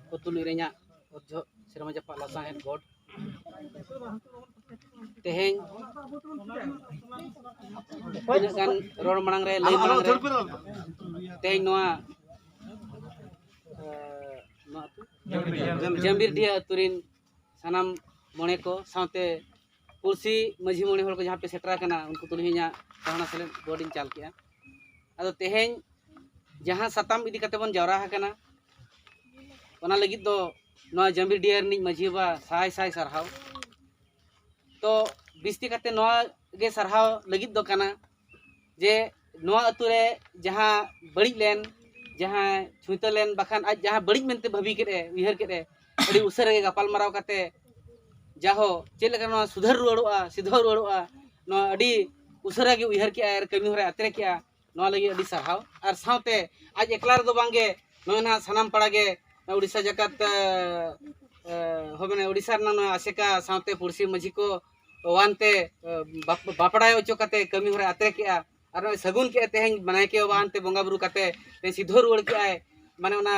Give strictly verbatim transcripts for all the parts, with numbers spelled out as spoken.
ᱠᱚ ᱛᱩᱞᱩᱡ ᱨᱮ ᱤᱧᱟᱹᱜ ᱚᱛ ᱡᱚᱦᱚᱜ ᱥᱮᱨᱢᱟ ᱡᱟᱯᱟᱜ ᱞᱟᱥᱟᱬᱦᱮᱫ ᱜᱚᱰ᱾ ᱛᱮᱦᱮᱧ ᱛᱤᱱᱟᱹᱜ ᱜᱟᱱ ᱨᱚᱲ ᱢᱟᱲᱟᱝ ᱨᱮ, ᱞᱟᱹᱭ ᱢᱟᱲᱟᱝ ᱨᱮ, ᱛᱮᱦᱮᱧ ᱱᱚᱣᱟ, ᱮ, ᱱᱚᱣᱟ ᱟᱹᱛᱩ? ᱡᱟᱢᱵᱤᱨᱰᱤᱦᱟ ᱟᱹᱛᱩ ᱨᱤᱱ ᱥᱟᱱᱟᱢ ᱢᱚᱬᱮ ᱠᱚ ᱥᱟᱶᱛᱮ ᱯᱩᱲᱥᱤ ᱢᱟᱹᱡᱷᱤ ᱢᱚᱬᱮ ᱦᱚᱲ ᱠᱚ ᱡᱟᱦᱟᱸ ᱯᱮ ᱥᱮᱴᱮᱨ ᱟᱠᱟᱱᱟ, ᱩᱱᱠᱩ ᱛᱩᱞᱩᱡ ᱦᱚᱸ ᱤᱧᱟᱹᱜ ᱯᱟᱦᱱᱟ ᱥᱮᱞᱮᱫ ᱜᱚᱰ ᱤᱧ ᱪᱟᱞ ᱠᱮᱜᱼᱟ᱾ ᱟᱫᱚ ᱛᱮᱦᱮᱧ ᱡᱟᱦᱟᱸ ᱥᱟᱛᱟᱢ ᱤᱫᱤ ᱠᱟᱛᱮ ᱵᱚᱱ ᱡᱟᱣᱨᱟ ᱟᱠᱟᱱᱟ, ᱚᱱᱟ ᱞᱟᱹᱜᱤᱫ ᱫᱚ ᱱᱚᱣᱟ ᱡᱟᱢᱵᱤᱨᱰᱤᱦᱟ ᱨᱤᱱᱤᱡ ᱢᱟᱹᱡᱷᱤ ᱵᱟᱵᱟ ᱥᱟᱭ ᱥᱟᱭ ᱥᱟᱨᱦᱟᱣ᱾ ᱛᱚ ᱵᱤᱥᱛᱤ ᱠᱟᱛᱮ ᱱᱚᱣᱟ ᱜᱮ ᱥᱟᱨᱦᱟᱣ ᱞᱟᱹᱜᱤᱫ ᱫᱚ ᱠᱟᱱᱟ ᱡᱮ ᱱᱚᱣᱟ ᱟᱹᱛᱩ ᱨᱮ ᱡᱟᱦᱟᱸ ᱵᱟᱹᱲᱤᱡ ᱞᱮᱱ, ᱡᱟᱦᱟᱸ ᱪᱷᱩᱭᱛᱟᱹ ᱞᱮᱱ, ᱵᱟᱠᱷᱟᱱ ᱟᱡ ᱡᱟᱦᱟᱸ ᱵᱟᱹᱲᱤᱡ ᱢᱮᱱᱛᱮ ᱵᱷᱟᱹᱵᱤ ᱠᱮᱫ ᱮ, ᱩᱭᱦᱟᱹᱨ ᱠᱮᱫ ᱮ, ᱟᱹᱰᱤ ᱩᱥᱟᱹᱨᱟ ᱜᱮ ᱜᱟᱯᱟᱞ ᱢᱟᱨᱟᱣ ᱠᱟᱛᱮ ᱡᱟᱦᱳ ᱪᱮᱫ ᱞᱮᱠᱟ ᱱᱚᱣᱟ ᱥᱩᱫᱷᱟᱹᱨ ᱨᱩᱣᱟᱹᱲᱚᱜᱼᱟ, ᱥᱤᱫᱷᱟᱹᱣ ᱨᱩᱣᱟᱹᱲᱚᱜᱼᱟ, ᱱᱚᱣᱟ ᱟᱹᱰᱤ ᱩᱥᱟᱹᱨᱟ ᱜᱮ ᱩᱭᱦᱟᱹᱨ ᱠᱮᱜᱼᱟᱭ ᱟᱨ ᱠᱟᱹᱢᱤ ᱦᱚᱨᱟᱭ ᱟᱛᱨᱮ ᱠᱮᱜᱼᱟ᱾ ᱱᱚᱣᱟ ᱞᱟᱹᱜᱤᱫ ᱟᱹᱰᱤ ᱥᱟᱨᱦᱟᱣ᱾ ᱟᱨ ᱥᱟᱶᱛᱮ ᱟᱡ ᱮᱠᱞᱟ ᱨᱮᱫᱚ ᱵᱟᱝᱜᱮ, ᱱᱚᱜᱼᱚᱭ ᱱᱟᱦᱟᱜ ᱥᱟᱱᱟᱢ ᱯᱟᱲᱟ ᱜᱮ ᱩᱲᱤᱥᱥᱟ ᱡᱟᱠᱟᱛ, ᱮ, ᱮ, ᱦᱚᱸ ᱢᱟᱱᱮ ᱩᱲᱤᱥᱥᱟ ᱨᱮᱱᱟᱜ ᱱᱚᱣᱟ ᱟᱥᱮᱠᱟ ᱥᱟᱶᱛᱮ ᱯᱩᱲᱥᱤ ᱢᱟᱹᱡᱷᱤ ᱠᱚ ᱣᱟᱱ ᱛᱮ, ᱮ, ᱵᱟᱯ-, ᱵᱟᱯᱲᱟᱭ ᱦᱚᱪᱚ ᱠᱟᱛᱮ ᱠᱟᱹᱢᱤ ᱦᱚᱨᱟᱭ ᱟᱛᱨᱮ ᱠᱮᱜᱼᱟ᱾ ᱟᱨ ᱱᱚᱜᱼᱚᱭ ᱥᱟᱹᱜᱩᱱ ᱠᱮᱜᱼᱟᱭ ᱛᱮᱦᱮᱧ ᱱᱟᱭᱠᱮ ᱵᱟᱵᱟ ᱟᱱᱛᱮ ᱵᱚᱸᱜᱟ ᱵᱩᱨᱩ ᱠᱟᱛᱮ ᱛᱮᱦᱮᱧ ᱥᱤᱫᱷᱟᱹ ᱨᱩᱣᱟᱹᱲ ᱠᱮᱜᱼᱟᱭ, ᱢᱟᱱᱮ ᱚᱱᱟ,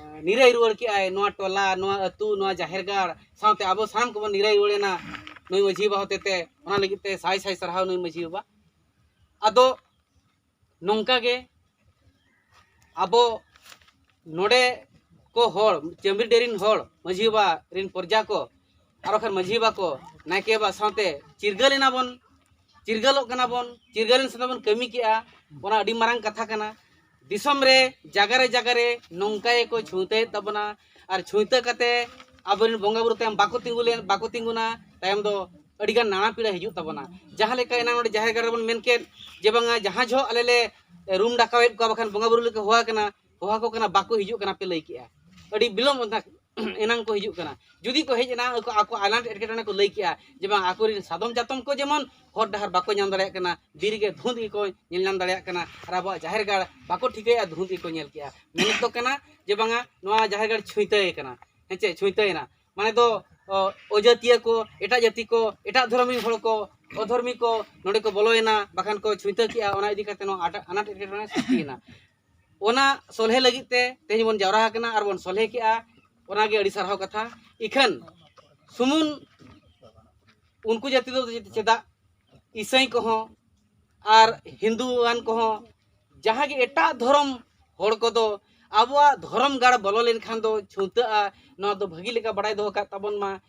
ᱮ, ᱱᱤᱨᱟᱹᱭ ᱨᱩᱣᱟᱹᱲ ᱠᱮᱜᱼᱟᱭ ᱱᱚᱣᱟ ᱴᱚᱞᱟ, ᱱᱚᱣᱟ ᱟᱹᱛᱩ, ᱱᱚᱣᱟ ᱡᱟᱦᱮᱨ ᱜᱟᱲ ᱥᱟᱶᱛᱮ ᱟᱵᱚ ᱥᱟᱱᱟᱢ ᱠᱚᱵᱚᱱ ᱱᱤᱨᱟᱹᱭ ᱨᱩᱣᱟᱹᱲ ᱮᱱᱟ ᱱᱩᱭ ᱢᱟᱹᱡᱷᱤ ᱵᱟᱵᱟ ᱦᱚᱛᱮ ᱛᱮ᱾ ᱚᱱᱟ ᱞᱟᱹᱜᱤᱫ ᱛᱮ ᱥᱟᱭ ᱥᱟᱭ ᱥᱟᱨᱦᱟᱣ ᱱᱩᱭ ᱢᱟᱹᱡᱷᱤ ᱵᱟᱵᱟ᱾ ᱟᱫᱚ ᱱᱚᱝᱠᱟ ᱜᱮ ᱟᱵᱚ ᱱᱚᱰᱮ ᱠᱚ ᱦᱚᱲ, ᱡᱟᱢᱵᱤᱨᱰᱤᱦᱟ ᱨᱤᱱ ᱦᱚᱲ, ᱢᱟᱹᱡᱷᱤ ᱵᱟᱵᱟ ᱨᱤᱱ ᱯᱨᱚᱡᱟ ᱠᱚ, ᱟᱨ ᱵᱟᱠᱷᱟᱱ ᱢᱟᱹᱡᱷᱤ ᱵᱟᱵᱟ ᱠᱚ, ᱱᱟᱭᱠᱮ ᱵᱟᱵᱟ ᱥᱟᱶᱛᱮ ᱪᱤᱨᱜᱟᱹᱞ ᱮᱱᱟ ᱵᱚᱱ, ᱪᱤᱨᱜᱟᱹᱞᱚᱜ ᱠᱟᱱᱟ ᱵᱚᱱ, ᱪᱤᱨᱜᱟᱹᱞ ᱮᱱ ᱥᱟᱶᱛᱮ ᱵᱚᱱ ᱠᱟᱹᱢᱤ ᱠᱮᱜᱼᱟ᱾ ᱚᱱᱟ ᱟᱹᱰᱤ ᱢᱟᱨᱟᱝ ᱠᱟᱛᱷᱟ ᱠᱟᱱᱟ᱾ ᱫᱤᱥᱚᱢ ᱨᱮ ᱡᱟᱭᱜᱟ ᱨᱮ ᱡᱟᱭᱜᱟ ᱨᱮ ᱱᱚᱝᱠᱟ ᱜᱮᱠᱚ ᱪᱷᱩᱸᱛᱟᱹᱭᱮᱫ ᱛᱟᱵᱚᱱᱟ, ᱟᱨ ᱪᱷᱩᱸᱛᱟᱹ ᱠᱟᱛᱮ ᱟᱵᱚᱨᱮᱱ ᱵᱚᱸᱜᱟ ᱵᱩᱨᱩ ᱛᱟᱭᱚᱢ ᱵᱟᱠᱚ ᱛᱤᱸᱜᱩ ᱞᱮᱱ, ᱵᱟᱠᱚ ᱛᱤᱸᱜᱩᱱᱟ, ᱛᱟᱭᱚᱢ ᱫᱚ ᱟᱹᱰᱤᱜᱟᱱ ᱱᱟᱱᱟ ᱯᱤᱲᱟᱹ ᱦᱤᱡᱩᱜ ᱛᱟᱵᱚᱱᱟ᱾ ᱡᱟᱦᱟᱸ ᱞᱮᱠᱟ ᱮᱱᱟᱝ ᱱᱚᱰᱮ ᱡᱟᱦᱮᱨ ᱜᱟᱲ ᱨᱮᱵᱚᱱ ᱢᱮᱱ ᱠᱮᱫ ᱡᱮ ᱵᱟᱝᱟ ᱡᱟᱦᱟᱸ ᱡᱚᱦᱚᱜ ᱟᱞᱮ ᱞᱮ ᱨᱩᱢ ᱰᱟᱠᱟᱣᱮᱫ ᱠᱚᱣᱟ, ᱵᱟᱠᱷᱟᱱ ᱵᱚᱸᱜᱟ ᱵᱩᱨᱩ ᱞᱮ ᱦᱚᱦᱚ ᱟᱠᱟᱱᱟ, ᱦᱚᱦᱚ ᱟᱠᱚ ᱠᱟᱱᱟ, ᱵᱟᱠᱚ ᱦᱤᱡᱩᱜ ᱠᱟᱱᱟ ᱯᱮ ᱞᱟᱹᱭ ᱠᱮᱜᱼᱟ, ᱟᱹᱰᱤ ᱵᱤᱞᱚᱢ ᱮᱱᱟ-, ᱮᱱᱟᱝ ᱠᱚ ᱦᱤᱡᱩᱜ ᱠᱟᱱᱟ᱾ ᱡᱩᱫᱤ ᱠᱚ ᱦᱮᱡ ᱮᱱᱟ, ᱟᱠᱚ, ᱟᱠᱚ ᱟᱱᱟᱴ ᱮᱴᱠᱮᱴᱚᱬᱮ ᱠᱚ ᱞᱟᱹᱭ ᱠᱮᱜᱼᱟ ᱡᱮ ᱵᱟᱝ ᱟᱠᱚᱨᱮᱱ ᱥᱟᱫᱚᱢ ᱪᱟᱛᱚᱢ ᱠᱚ ᱡᱮᱢᱚᱱ ᱦᱚᱨ ᱰᱟᱦᱟᱨ ᱵᱟᱠᱚ ᱧᱟᱢ ᱫᱟᱲᱮᱭᱟᱜ ᱠᱟᱱᱟ, ᱫᱤᱨᱤ ᱜᱮ ᱫᱷᱩᱸᱫ ᱜᱮᱠᱚ ᱧᱮᱞ ᱧᱟᱢ ᱫᱟᱲᱮᱭᱟᱜ ᱠᱟᱱᱟ, ᱟᱨ ᱟᱵᱚᱣᱟᱜ ᱡᱟᱦᱮᱨ ᱜᱟᱲ ᱵᱟᱠᱚ ᱴᱷᱤᱠᱟᱹᱭᱮᱫᱼᱟ, ᱫᱷᱩᱸᱫ ᱜᱮᱠᱚ ᱧᱮᱞ ᱠᱮᱜᱼᱟ᱾ ᱢᱮᱱᱮᱫ ᱫᱚ ᱠᱟᱱᱟ ᱡᱮ ᱵᱟᱝᱟ ᱱᱚᱣᱟ ᱡᱟᱦᱮᱨ ᱜᱟᱲ ᱪᱷᱩᱸᱭᱛᱟᱹᱭ ᱠᱟᱱᱟ, ᱦᱮᱸ ᱪᱮ, ᱪᱷᱩᱸᱭᱛᱟᱹᱭᱮᱱᱟ᱾ ᱢᱟᱱᱮ ᱫᱚ, ᱚ, ᱚᱡᱟᱹᱛᱤᱭᱟᱹ ᱠᱚ, ᱮᱴᱟᱜ ᱡᱟᱹᱛᱤ ᱠᱚ, ᱮᱴᱟᱜ ᱫᱷᱚᱨᱚᱢ ᱨᱮᱱ ᱦᱚᱲ ᱠᱚ, ᱚᱫᱷᱚᱨᱢᱤ ᱠᱚ ᱱᱚᱰᱮ ᱠᱚ ᱵᱚᱞᱚᱭᱮᱱᱟ, ᱵᱟᱠᱷᱟᱱ ᱠᱚ ᱪᱷᱩᱸᱭᱛᱟᱹ ᱠᱮᱜᱼᱟ᱾ ᱚᱱᱟ ᱤᱫᱤ ᱠᱟᱛᱮ ᱱᱚᱣᱟ ᱟᱴ-, ᱟᱱᱟᱴ ᱮᱴᱠᱮᱴᱚᱬᱮ ᱥᱨᱤᱥᱴᱤᱭᱮᱱᱟ᱾ ᱚᱱᱟ ᱥᱚᱞᱦᱮ ᱞᱟᱹᱜᱤᱫ ᱛᱮ ᱛᱮᱦᱮᱧ ᱵᱚᱱ ᱡᱟᱣᱨᱟ ᱟᱠᱟᱱᱟ ᱟᱨ ᱵᱚᱱ ᱥᱚᱞᱦᱮ ᱠᱮᱜᱼᱟ᱾ ᱚᱱᱟᱜᱮ ᱟᱹᱰᱤ ᱥᱟᱨᱦᱟᱣ ᱠᱟᱛᱷᱟ᱾ ᱤᱠᱷᱟᱹᱱ ᱥᱩᱢᱩᱱ ᱩᱱᱠᱩ ᱡᱟᱹᱛᱤ ᱫᱚ ᱪᱮᱫᱟᱜ ᱤᱥᱟᱹᱭ ᱠᱚᱦᱚᱸ ᱟᱨ ᱦᱤᱱᱫᱩᱣᱟᱱ ᱠᱚᱦᱚᱸ, ᱡᱟᱦᱟᱸ ᱜᱮ ᱮᱴᱟᱜ ᱫᱷᱚᱨᱚᱢ ᱦᱚᱲ ᱠᱚᱫᱚ ᱟᱵᱚᱣᱟᱜ ᱫᱷᱚᱨᱚᱢ ᱜᱟᱲ ᱵᱚᱞᱚ ᱞᱮᱱᱠᱷᱟᱱ ᱫᱚ ᱪᱷᱩᱛᱟᱹᱜᱼᱟ, ᱱᱚᱣᱟ ᱫᱚ ᱵᱷᱟᱹᱜᱤ ᱞᱮᱠᱟ ᱵᱟᱲᱟᱭ ᱫᱚᱦᱚ ᱠᱟᱜ ᱛᱟᱵᱚᱱ ᱢᱟ᱾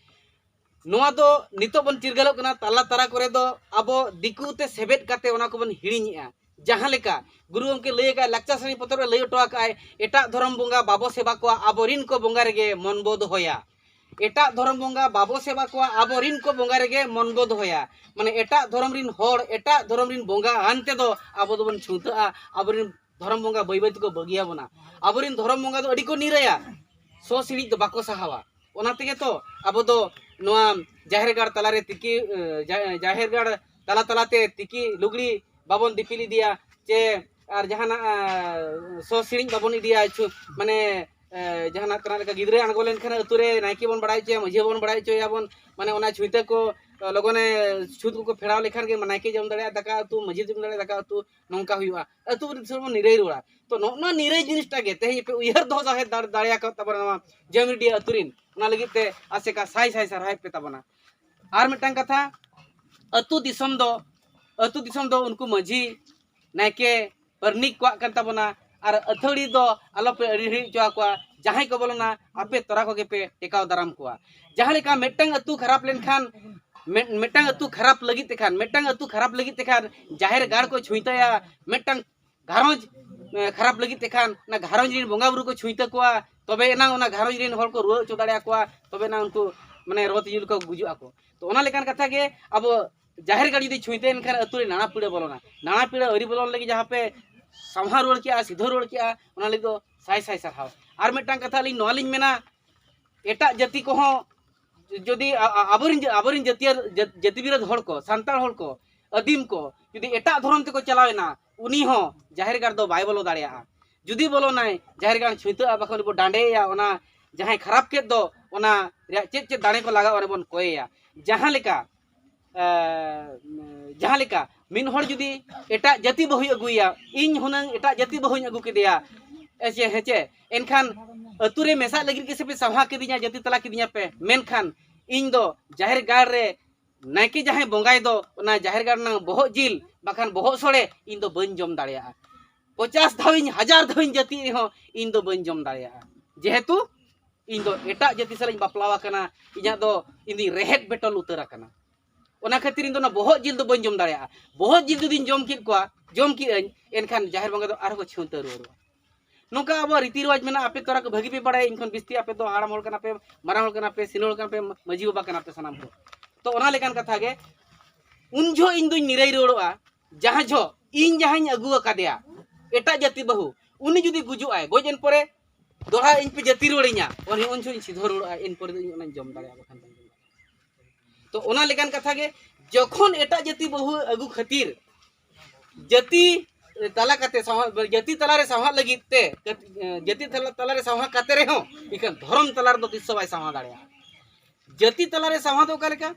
ᱱᱚᱣᱟ ᱫᱚ ᱱᱤᱛᱚᱜ ᱵᱚᱱ ᱪᱤᱨᱜᱟᱹᱞᱚᱜ ᱠᱟᱱᱟ, ᱛᱟᱞᱟ ᱛᱟᱞᱟ ᱠᱚᱨᱮ ᱫᱚ ᱟᱵᱚ ᱫᱤᱠᱩ ᱛᱮ ᱥᱮᱵᱮᱫ ᱠᱟᱛᱮ ᱚᱱᱟ ᱠᱚᱵᱚᱱ ᱦᱤᱲᱤᱧᱮᱜᱼᱟ᱾ ᱡᱟᱦᱟᱸ ᱞᱮᱠᱟ ᱜᱩᱨᱩ ᱜᱚᱢᱠᱮ ᱞᱟᱹᱭ ᱟᱠᱟᱫ, ᱞᱟᱠᱪᱟᱨ ᱥᱮᱨᱮᱧ ᱯᱚᱛᱚᱵ ᱨᱮ ᱞᱟᱹᱭ ᱦᱚᱴᱚ ᱟᱠᱟᱫ ᱟᱭ, ᱮᱴᱟᱜ ᱫᱷᱚᱨᱚᱢ ᱵᱚᱸᱜᱟ ᱵᱟᱵᱚ ᱥᱮᱵᱟ ᱠᱚᱣᱟ, ᱟᱵᱚᱨᱤᱱ ᱠᱚ ᱵᱚᱸᱜᱟ ᱨᱮᱜᱮ ᱢᱚᱱ ᱵᱚ ᱫᱚᱦᱚᱭᱟ᱾ ᱮᱴᱟᱜ ᱫᱷᱚᱨᱚᱢ ᱵᱚᱸᱜᱟ ᱵᱟᱵᱚ ᱥᱮᱵᱟ ᱠᱚᱣᱟ, ᱟᱵᱚᱨᱤᱱ ᱠᱚ ᱵᱚᱸᱜᱟ ᱨᱮᱜᱮ ᱢᱚᱱ ᱵᱚ ᱫᱚᱦᱚᱭᱟ᱾ ᱢᱟᱱᱮ ᱮᱴᱟᱜ ᱫᱷᱚᱨᱚᱢ ᱨᱤᱱ ᱦᱚᱲ, ᱮᱴᱟᱜ ᱫᱷᱚᱨᱚᱢ ᱨᱤᱱ ᱵᱚᱸᱜᱟ ᱟᱱ ᱛᱮᱫᱚ ᱟᱵᱚ ᱫᱚᱵᱚᱱ ᱪᱷᱩᱛᱟᱹᱜᱼᱟ, ᱟᱵᱚᱨᱤᱱ ᱫᱷᱚᱨᱚᱢ ᱵᱚᱸᱜᱟ ᱵᱟᱹᱭ ᱵᱟᱹᱭ ᱛᱮᱠᱚ ᱵᱟᱹᱜᱤᱭᱟᱵᱚᱱᱟ᱾ ᱟᱵᱚᱨᱤᱱ ᱫᱷᱚᱨᱚᱢ ᱵᱚᱸᱜᱟ ᱫᱚ ᱟᱹᱰᱤ ᱠᱚ ᱱᱤᱨᱟᱹᱭᱟ, ᱥᱚ ᱥᱤᱬᱤᱡ ᱫᱚ ᱵᱟᱠᱚ ᱥᱟᱦᱟᱣᱟ᱾ ᱚᱱᱟ ᱛᱮᱜᱮ ᱛᱚ ᱟᱵᱚ ᱫᱚ ᱱᱚᱣᱟ ᱡᱟᱦᱮᱨ ᱜᱟᱲ ᱛᱟᱞᱟᱨᱮ ᱛᱤᱠᱤ, ᱮ, ᱡᱟ-, ᱡᱟᱦᱮᱨ ᱜᱟᱲ ᱛᱟᱞᱟ ᱛᱟᱞᱟᱛᱮ ᱛᱤᱠᱤ ᱞᱩᱜᱽᱲᱤ ᱵᱟᱵᱚᱱ ᱫᱤᱯᱤᱞ ᱤᱫᱤᱭᱟ, ᱪᱮ ᱟᱨ ᱡᱟᱦᱟᱱᱟᱜ, ᱟ, ᱥᱚ ᱥᱤᱬᱤᱡ ᱵᱟᱵᱚᱱ ᱤᱫᱤᱭᱟ, ᱪᱷᱩ-, ᱢᱟᱱᱮ, ᱮ, ᱡᱟᱦᱟᱱᱟᱜ ᱛᱮᱱᱟᱜ ᱞᱮᱠᱟ ᱜᱤᱫᱽᱨᱟᱹ ᱟᱬᱜᱚ ᱞᱮᱱᱠᱷᱟᱱ ᱟᱹᱛᱩ ᱨᱮ ᱱᱟᱭᱠᱮ ᱵᱚᱱ ᱵᱟᱲᱟᱭ ᱦᱚᱪᱚᱭᱟ, ᱢᱟᱹᱡᱷᱤ ᱵᱚᱱ ᱵᱟᱲᱟᱭ ᱦᱚᱪᱚᱭᱟᱵᱚᱱ, ᱢᱟᱱᱮ ᱚᱱᱟ ᱪᱷᱩᱸᱛᱟᱹ ᱠᱚ, ᱮ, ᱞᱚᱜᱚᱱᱮ ᱪᱷᱩᱸᱛ ᱠᱚᱠᱚ ᱯᱷᱮᱲᱟᱣ ᱞᱮᱠᱷᱟᱱ ᱜᱮ ᱱᱟᱭᱠᱮ ᱡᱚᱢ ᱫᱟᱲᱮᱭᱟᱜᱼᱟ ᱫᱟᱠᱟ ᱩᱛᱩ, ᱢᱟᱹᱡᱷᱤ ᱡᱚᱢ ᱫᱟᱲᱮᱭᱟᱜᱼᱟ ᱫᱟᱠᱟ ᱩᱛᱩ, ᱱᱚᱝᱠᱟ ᱦᱩᱭᱩᱜᱼᱟ᱾ ᱟᱹᱛᱩ ᱫᱤᱥᱚᱢ ᱵᱚᱱ ᱱᱤᱨᱟᱹᱭ ᱨᱩᱣᱟᱹᱲᱟ᱾ ᱛᱚ ᱱᱚᱜᱼᱚ ᱱᱚᱣᱟ ᱱᱤᱨᱟᱹᱭ ᱡᱤᱱᱤᱥᱴᱟ ᱜᱮ ᱛᱮᱦᱮᱧ ᱯᱮ ᱩᱭᱦᱟᱹᱨ ᱫᱚᱦᱚ ᱫᱟᱲᱮ-, ᱫᱟᱲᱮᱭᱟᱠᱟᱫ ᱛᱟᱵᱚᱱᱟ ᱱᱚᱣᱟ ᱡᱟᱹᱢᱤᱨᱰᱤᱦᱟ ᱟᱹᱛᱩ ᱨᱤᱱ, ᱚᱱᱟ ᱞᱟᱹᱜᱤᱫ ᱛᱮ ᱟᱥᱮᱠᱟ ᱥᱟᱭ ᱥᱟᱭ ᱥᱟᱨᱦᱟᱣᱮᱫ ᱯᱮ ᱛᱟᱵᱚᱱᱟ᱾ ᱟᱨ ᱢᱤᱫᱴᱟᱝ ᱠᱟᱛᱷᱟ, ᱟᱹᱛᱩ ᱫᱤᱥᱚᱢ ᱫᱚ, ᱟᱹᱛᱩ ᱫᱤᱥᱚᱢ ᱫᱚ ᱩᱱᱠᱩ ᱢᱟᱹᱡᱷᱤ, ᱱᱟᱭᱠᱮ, ᱯᱟᱨᱱᱤᱠ ᱠᱚᱣᱟᱜ ᱠᱟᱱ ᱛᱟᱵᱚᱱᱟ᱾ ᱟᱨ ᱟᱹᱛᱷᱟᱹᱲᱤ ᱫᱚ ᱟᱞᱚᱯᱮ ᱟᱹᱲᱤ ᱦᱤᱲᱤᱡ ᱦᱚᱪᱚ ᱟᱠᱚᱣᱟ᱾ ᱡᱟᱦᱟᱸᱭ ᱠᱚ ᱵᱚᱞᱚᱱᱟ, ᱟᱯᱮ ᱛᱚᱨᱟ ᱠᱚᱜᱮ ᱯᱮ ᱴᱮᱠᱟᱣ ᱫᱟᱨᱟᱢ ᱠᱚᱣᱟ᱾ ᱡᱟᱦᱟᱸ ᱞᱮᱠᱟ ᱢᱤᱫᱴᱟᱝ ᱟᱹᱛᱩ ᱠᱷᱟᱨᱟᱯ ᱞᱮᱱᱠᱷᱟᱱ, ᱢᱤᱫ-, ᱢᱤᱫᱴᱟᱝ ᱟᱹᱛᱩ ᱠᱷᱟᱨᱟᱯ ᱞᱟᱹᱜᱤᱫ ᱛᱮᱠᱷᱟᱱ, ᱢᱤᱫᱴᱟᱝ ᱟᱹᱛᱩ ᱠᱷᱟᱨᱟᱯ ᱞᱟᱹᱜᱤᱫ ᱛᱮᱠᱷᱟᱱ ᱡᱟᱦᱮᱨ ᱜᱟᱲ ᱠᱚ ᱪᱷᱩᱸᱭᱛᱟᱹᱭᱟ, ᱢᱤᱫᱴᱟᱝ ᱜᱷᱟᱨᱚᱸᱡᱽ, ᱮ, ᱠᱷᱟᱨᱟᱯ ᱞᱟᱹᱜᱤᱫ ᱛᱮᱠᱷᱟᱱ ᱚᱱᱟ ᱜᱷᱟᱨᱚᱸᱡᱽ ᱨᱮᱱ ᱵᱚᱸᱜᱟ ᱵᱩᱨᱩ ᱠᱚ ᱪᱷᱩᱸᱭᱛᱟᱹ ᱠᱚᱣᱟ, ᱛᱚᱵᱮ ᱮᱱᱟᱝ ᱚᱱᱟ ᱜᱷᱟᱨᱚᱸᱡᱽ ᱨᱮᱱ ᱦᱚᱲ ᱠᱚ ᱨᱩᱣᱟᱹ ᱦᱚᱪᱚ ᱫᱟᱲᱮᱭᱟᱠᱚᱣᱟ, ᱛᱚᱵᱮ ᱮᱱᱟᱝ ᱩᱱᱠᱩ ᱢᱟᱱᱮ ᱨᱳᱜᱽ ᱛᱤᱡᱩ ᱞᱮᱠᱟ ᱠᱚ ᱜᱩᱡᱩᱜ ᱟᱠᱚ᱾ ᱛᱚ ᱚᱱᱟ ᱞᱮᱠᱟᱱ ᱠᱟᱛᱷᱟ ᱜᱮ ᱟᱵᱚ ᱡᱟᱦᱮᱨ ᱜᱟᱲ ᱡᱩᱫᱤ ᱪᱷᱩᱸᱭᱛᱟᱹ ᱮᱱᱠᱷᱟᱱ ᱟᱹᱛᱩ ᱨᱮ ᱱᱟᱱᱟ ᱯᱤᱲᱟᱹ ᱵᱚᱞᱚᱱᱟ᱾ ᱱᱟᱱᱟ ᱯᱤᱲᱟᱹ ᱟᱹᱣᱨᱤ ᱵᱚᱞᱚᱱ ᱞᱟᱹᱜᱤᱫ ᱡᱟᱦᱟᱸ ᱯᱮ ᱥᱟᱢᱦᱟ ᱨᱩᱣᱟᱹᱲ ᱠᱮᱜᱼᱟ, ᱥᱤᱫᱷᱟᱹ ᱨᱩᱣᱟᱹᱲ ᱠᱮᱜᱼᱟ, ᱚᱱᱟ ᱞᱟᱹᱜᱤᱫ ᱫᱚ ᱥᱟᱭ ᱥᱟᱭ ᱥᱟᱨᱦᱟᱣ᱾ ᱟᱨ ᱢᱤᱫᱴᱟᱝ ᱠᱟᱛᱷᱟ ᱟᱹᱞᱤᱧ ᱱᱚᱣᱟ ᱞᱤᱧ ᱢᱮᱱᱟ, ᱮᱴᱟᱜ ᱡᱟᱹᱛᱤ ᱠᱚᱦᱚᱸ ᱡᱩᱫᱤ ᱟ-, ᱟ-, ᱟᱵᱚᱨᱮᱱ ᱡᱟᱹ-, ᱟᱵᱚᱨᱮᱱ ᱡᱟᱹᱛᱤᱭᱟᱹ-, ᱡᱟᱹ-, ᱡᱟᱹᱛᱤ ᱵᱤᱨᱳᱫᱷ ᱦᱚᱲ ᱠᱚ, ᱥᱟᱱᱛᱟᱲ ᱦᱚᱲ ᱠᱚ, ᱟᱹᱫᱤᱢ ᱠᱚ ᱡᱩᱫᱤ ᱮᱴᱟᱜ ᱫᱷᱚᱨᱚᱢ ᱛᱮᱠᱚ ᱪᱟᱞᱟᱣ ᱮᱱᱟ, ᱩᱱᱤ ᱦᱚᱸ ᱡᱟᱦᱮᱨ ᱜᱟᱲ ᱫᱚ ᱵᱟᱭ ᱵᱚᱞᱚ ᱫᱟᱲᱮᱭᱟᱜᱼᱟ᱾ ᱡᱩᱫᱤ ᱵᱚᱞᱚᱱᱟᱭ, ᱡᱟᱦᱮᱨ ᱜᱟᱲ ᱪᱷᱩᱸᱭᱛᱟᱹᱜᱼᱟ, ᱵᱟᱠᱷᱟᱱ ᱩᱱᱤ ᱵᱚ ᱰᱟᱸᱰᱮᱭᱮᱭᱟ, ᱚᱱᱟ ᱡᱟᱦᱟᱸᱭ ᱠᱷᱟᱨᱟᱯ ᱠᱮᱫ ᱫᱚ, ᱚᱱᱟ ᱨᱮᱭᱟᱜ ᱪᱮᱫ ᱪᱮᱫ ᱫᱟᱲᱮ ᱠᱚ ᱞᱟᱜᱟᱜᱼᱟ, ᱚᱱᱟ ᱵᱚᱱ ᱠᱚᱭᱮᱭᱟ᱾ ᱡᱟᱦᱟᱸ ᱞᱮᱠᱟ, ᱮ, ᱡᱟᱦᱟᱸ ᱞᱮᱠᱟ ᱢᱤᱫ ᱦᱚᱲ ᱡᱩᱫᱤ ᱮᱴᱟᱜ ᱡᱟᱹᱛᱤ ᱵᱟᱹᱦᱩᱭ ᱟᱹᱜᱩᱭᱟ, ᱤᱧ ᱦᱩᱱᱟᱹᱝ ᱮᱴᱟᱜ ᱡᱟᱹᱛᱤ ᱵᱟᱹᱦᱩᱧ ᱟᱹᱜᱩ ᱠᱮᱫᱮᱭᱟ, ᱦᱮᱸᱪᱮ, ᱦᱮᱸᱪᱮ, ᱮᱱᱠᱷᱟᱱ ᱟᱹᱛᱩ ᱨᱮ ᱢᱮᱥᱟᱜ ᱞᱟᱹᱜᱤᱫ ᱜᱮᱥᱮ ᱯᱮ ᱥᱟᱶᱦᱟ ᱠᱤᱫᱤᱧᱟ, ᱡᱟᱹᱛᱤ ᱛᱟᱞᱟ ᱠᱤᱫᱤᱧᱟ ᱯᱮ, ᱢᱮᱱᱠᱷᱟᱱ ᱤᱧ ᱫᱚ ᱡᱟᱦᱮᱨ ᱜᱟᱲ ᱨᱮ ᱱᱟᱭᱠᱮ ᱡᱟᱦᱟᱸᱭ ᱵᱚᱸᱜᱟᱭ ᱫᱚ, ᱚᱱᱟ ᱡᱟᱦᱮᱨ ᱜᱟᱲ ᱨᱮᱱᱟᱜ ᱵᱚᱦᱚᱜ ᱡᱤᱞ ᱵᱟᱠᱷᱟᱱ ᱵᱚᱦᱚᱜ ᱥᱚᱲᱮ ᱤᱧ ᱫᱚ ᱵᱟᱹᱧ ᱡᱚᱢ ᱫᱟᱲᱮᱭᱟᱜᱼᱟ᱾ ᱯᱚᱪᱟᱥ ᱫᱷᱟᱣᱤᱧ, ᱦᱟᱡᱟᱨ ᱫᱷᱟᱣᱤᱧ ᱡᱟᱹᱛᱤᱜ ᱨᱮᱦᱚᱸ ᱤᱧ ᱫᱚ ᱵᱟᱹᱧ ᱡᱚᱢ ᱫᱟᱲᱮᱭᱟᱜᱼᱟ᱾ ᱡᱮᱦᱮᱛᱩ ᱤᱧ ᱫᱚ ᱮᱴᱟᱜ ᱡᱟᱹᱛᱤ ᱥᱟᱞᱟᱜ ᱤᱧ ᱵᱟᱯᱞᱟᱣ ᱟᱠᱟᱱᱟ, ᱤᱧᱟᱹᱜ ᱫᱚ, ᱤᱧ ᱫᱚᱧ ᱨᱮᱦᱮᱫ ᱵᱮᱴᱚᱞ ᱩᱛᱟᱹᱨ ᱟᱠᱟᱱᱟ᱾ ᱚᱱᱟ ᱠᱷᱟᱹᱛᱤᱨ ᱤᱧ ᱫᱚ ᱚᱱᱟ ᱵᱚᱦᱚᱜ ᱡᱤᱞ ᱫᱚ ᱵᱟᱹᱧ ᱡᱚᱢ ᱫᱟᱲᱮᱭᱟᱜᱼᱟ᱾ ᱵᱚᱦᱚᱜ ᱡᱤᱞ ᱡᱩᱫᱤᱧ ᱡᱚᱢ ᱠᱮᱫ ᱠᱚᱣᱟ, ᱡᱚᱢ ᱠᱮᱫ ᱟᱹᱧ, ᱮᱱᱠᱷᱟᱱ ᱡᱟᱦᱮᱨ ᱵᱚᱸᱜᱟ ᱫᱚ ᱟᱨᱦᱚᱸ ᱠᱚ ᱪᱷᱤᱢᱛᱟᱹ ᱨᱩᱣᱟᱹᱲᱚᱜᱼᱟ᱾ ᱱᱚᱝᱠᱟ ᱟᱵᱚᱣᱟᱜ ᱨᱤᱛᱤ ᱨᱮᱣᱟᱡᱽ ᱢᱮᱱᱟᱜᱼᱟ᱾ ᱟᱯᱮ ᱛᱚᱨᱟ ᱠᱚ ᱵᱷᱟᱹᱜᱤ ᱯᱮ ᱵᱟᱲᱟᱭᱟ, ᱤᱧ ᱠᱷᱚᱱ ᱵᱤᱥᱛᱤ ᱟᱯᱮ ᱫᱚ ᱦᱟᱲᱟᱢ ᱦᱚᱲ ᱠᱟᱱᱟ ᱯᱮ, ᱢᱟᱨᱟᱝ ᱦᱚᱲ ᱠᱟᱱᱟ ᱯᱮ, ᱥᱤᱱᱚᱲ ᱠᱟᱱᱟ ᱯᱮ, ᱢᱟᱹᱡᱷᱤ ᱵᱟᱵᱟ ᱠᱟᱱᱟ ᱯᱮ ᱥᱟᱱᱟᱢ ᱠᱚ᱾ ᱛᱚ ᱚᱱᱟ ᱞᱮᱠᱟᱱ ᱠᱟᱛᱷᱟ ᱜᱮ, ᱩᱱ ᱡᱚᱦᱚᱜ ᱤᱧ ᱫᱩᱧ ᱱᱤᱨᱟᱹᱭ ᱨᱩᱣᱟᱹᱲᱚᱜᱼᱟ, ᱡᱟᱦᱟᱸ ᱡᱚᱦᱚᱜ ᱤᱧ ᱡᱟᱦᱟᱸᱧ ᱟᱹᱜᱩ ᱟᱠᱟᱫᱮᱭᱟ ᱮᱴᱟᱜ ᱡᱟᱹᱛᱤ ᱵᱟᱹᱦᱩ, ᱩᱱᱤ ᱡᱩᱫᱤ ᱜᱩᱡᱩᱜ ᱟᱭ, ᱜᱚᱡ ᱮᱱ ᱯᱚᱨᱮ ᱫᱚᱦᱲᱟ ᱤᱧ ᱯᱮ ᱡᱟᱹᱛᱤ ᱨᱩᱣᱟᱹᱲᱤᱧᱟ, ᱩᱱ ᱩᱱ ᱡᱚᱦᱚᱜ ᱤᱧ ᱥᱤᱫᱷᱟᱹ ᱨᱩᱣᱟᱹᱲᱚᱜᱼᱟ, ᱮᱱ ᱯᱚᱨᱮ ᱫᱚ ᱤᱧ ᱚᱱᱟᱧ ᱡᱚᱢ ᱫᱟᱲᱮᱭᱟᱜᱼᱟ, ᱵᱟᱠᱷᱟᱱ ᱵᱟᱹᱧ ᱡᱚᱢ ᱫᱟᱲᱮᱭᱟᱜᱼᱟ᱾ ᱛᱚ ᱚᱱᱟ ᱞᱮᱠᱟᱱ ᱠᱟᱛᱷᱟ ᱜᱮ, ᱡᱚᱠᱷᱚᱱ ᱮᱴᱟᱜ ᱡᱟᱹᱛᱤ ᱵᱟᱹᱦᱩ ᱟᱹᱜᱩ ᱠᱷᱟᱹᱛᱤᱨ ᱡᱟᱹᱛᱤ ᱛᱟᱞᱟ ᱠᱟᱛᱮ ᱥᱟᱶᱦᱟ-, ᱡᱟᱹᱛᱤ ᱛᱟᱞᱟᱨᱮ ᱥᱟᱶᱦᱟᱜ ᱞᱟᱹᱜᱤᱫ ᱛᱮ, ᱡᱟᱹᱛᱤ ᱛᱟᱞᱟ, ᱛᱟᱞᱟᱨᱮ ᱥᱟᱶᱦᱟ ᱠᱟᱛᱮ ᱨᱮᱦᱚᱸ ᱮᱱᱠᱷᱟᱱ ᱫᱷᱚᱨᱚᱢ ᱛᱟᱞᱟ ᱨᱮᱫᱚ ᱛᱤᱥ ᱦᱚᱸ ᱵᱟᱭ ᱥᱟᱶᱦᱟ ᱫᱟᱲᱮᱭᱟᱜᱼᱟ᱾ ᱡᱟᱹᱛᱤ ᱛᱟᱞᱟᱨᱮ ᱥᱟᱶᱦᱟ ᱫᱚ ᱚᱠᱟ ᱞᱮᱠᱟ?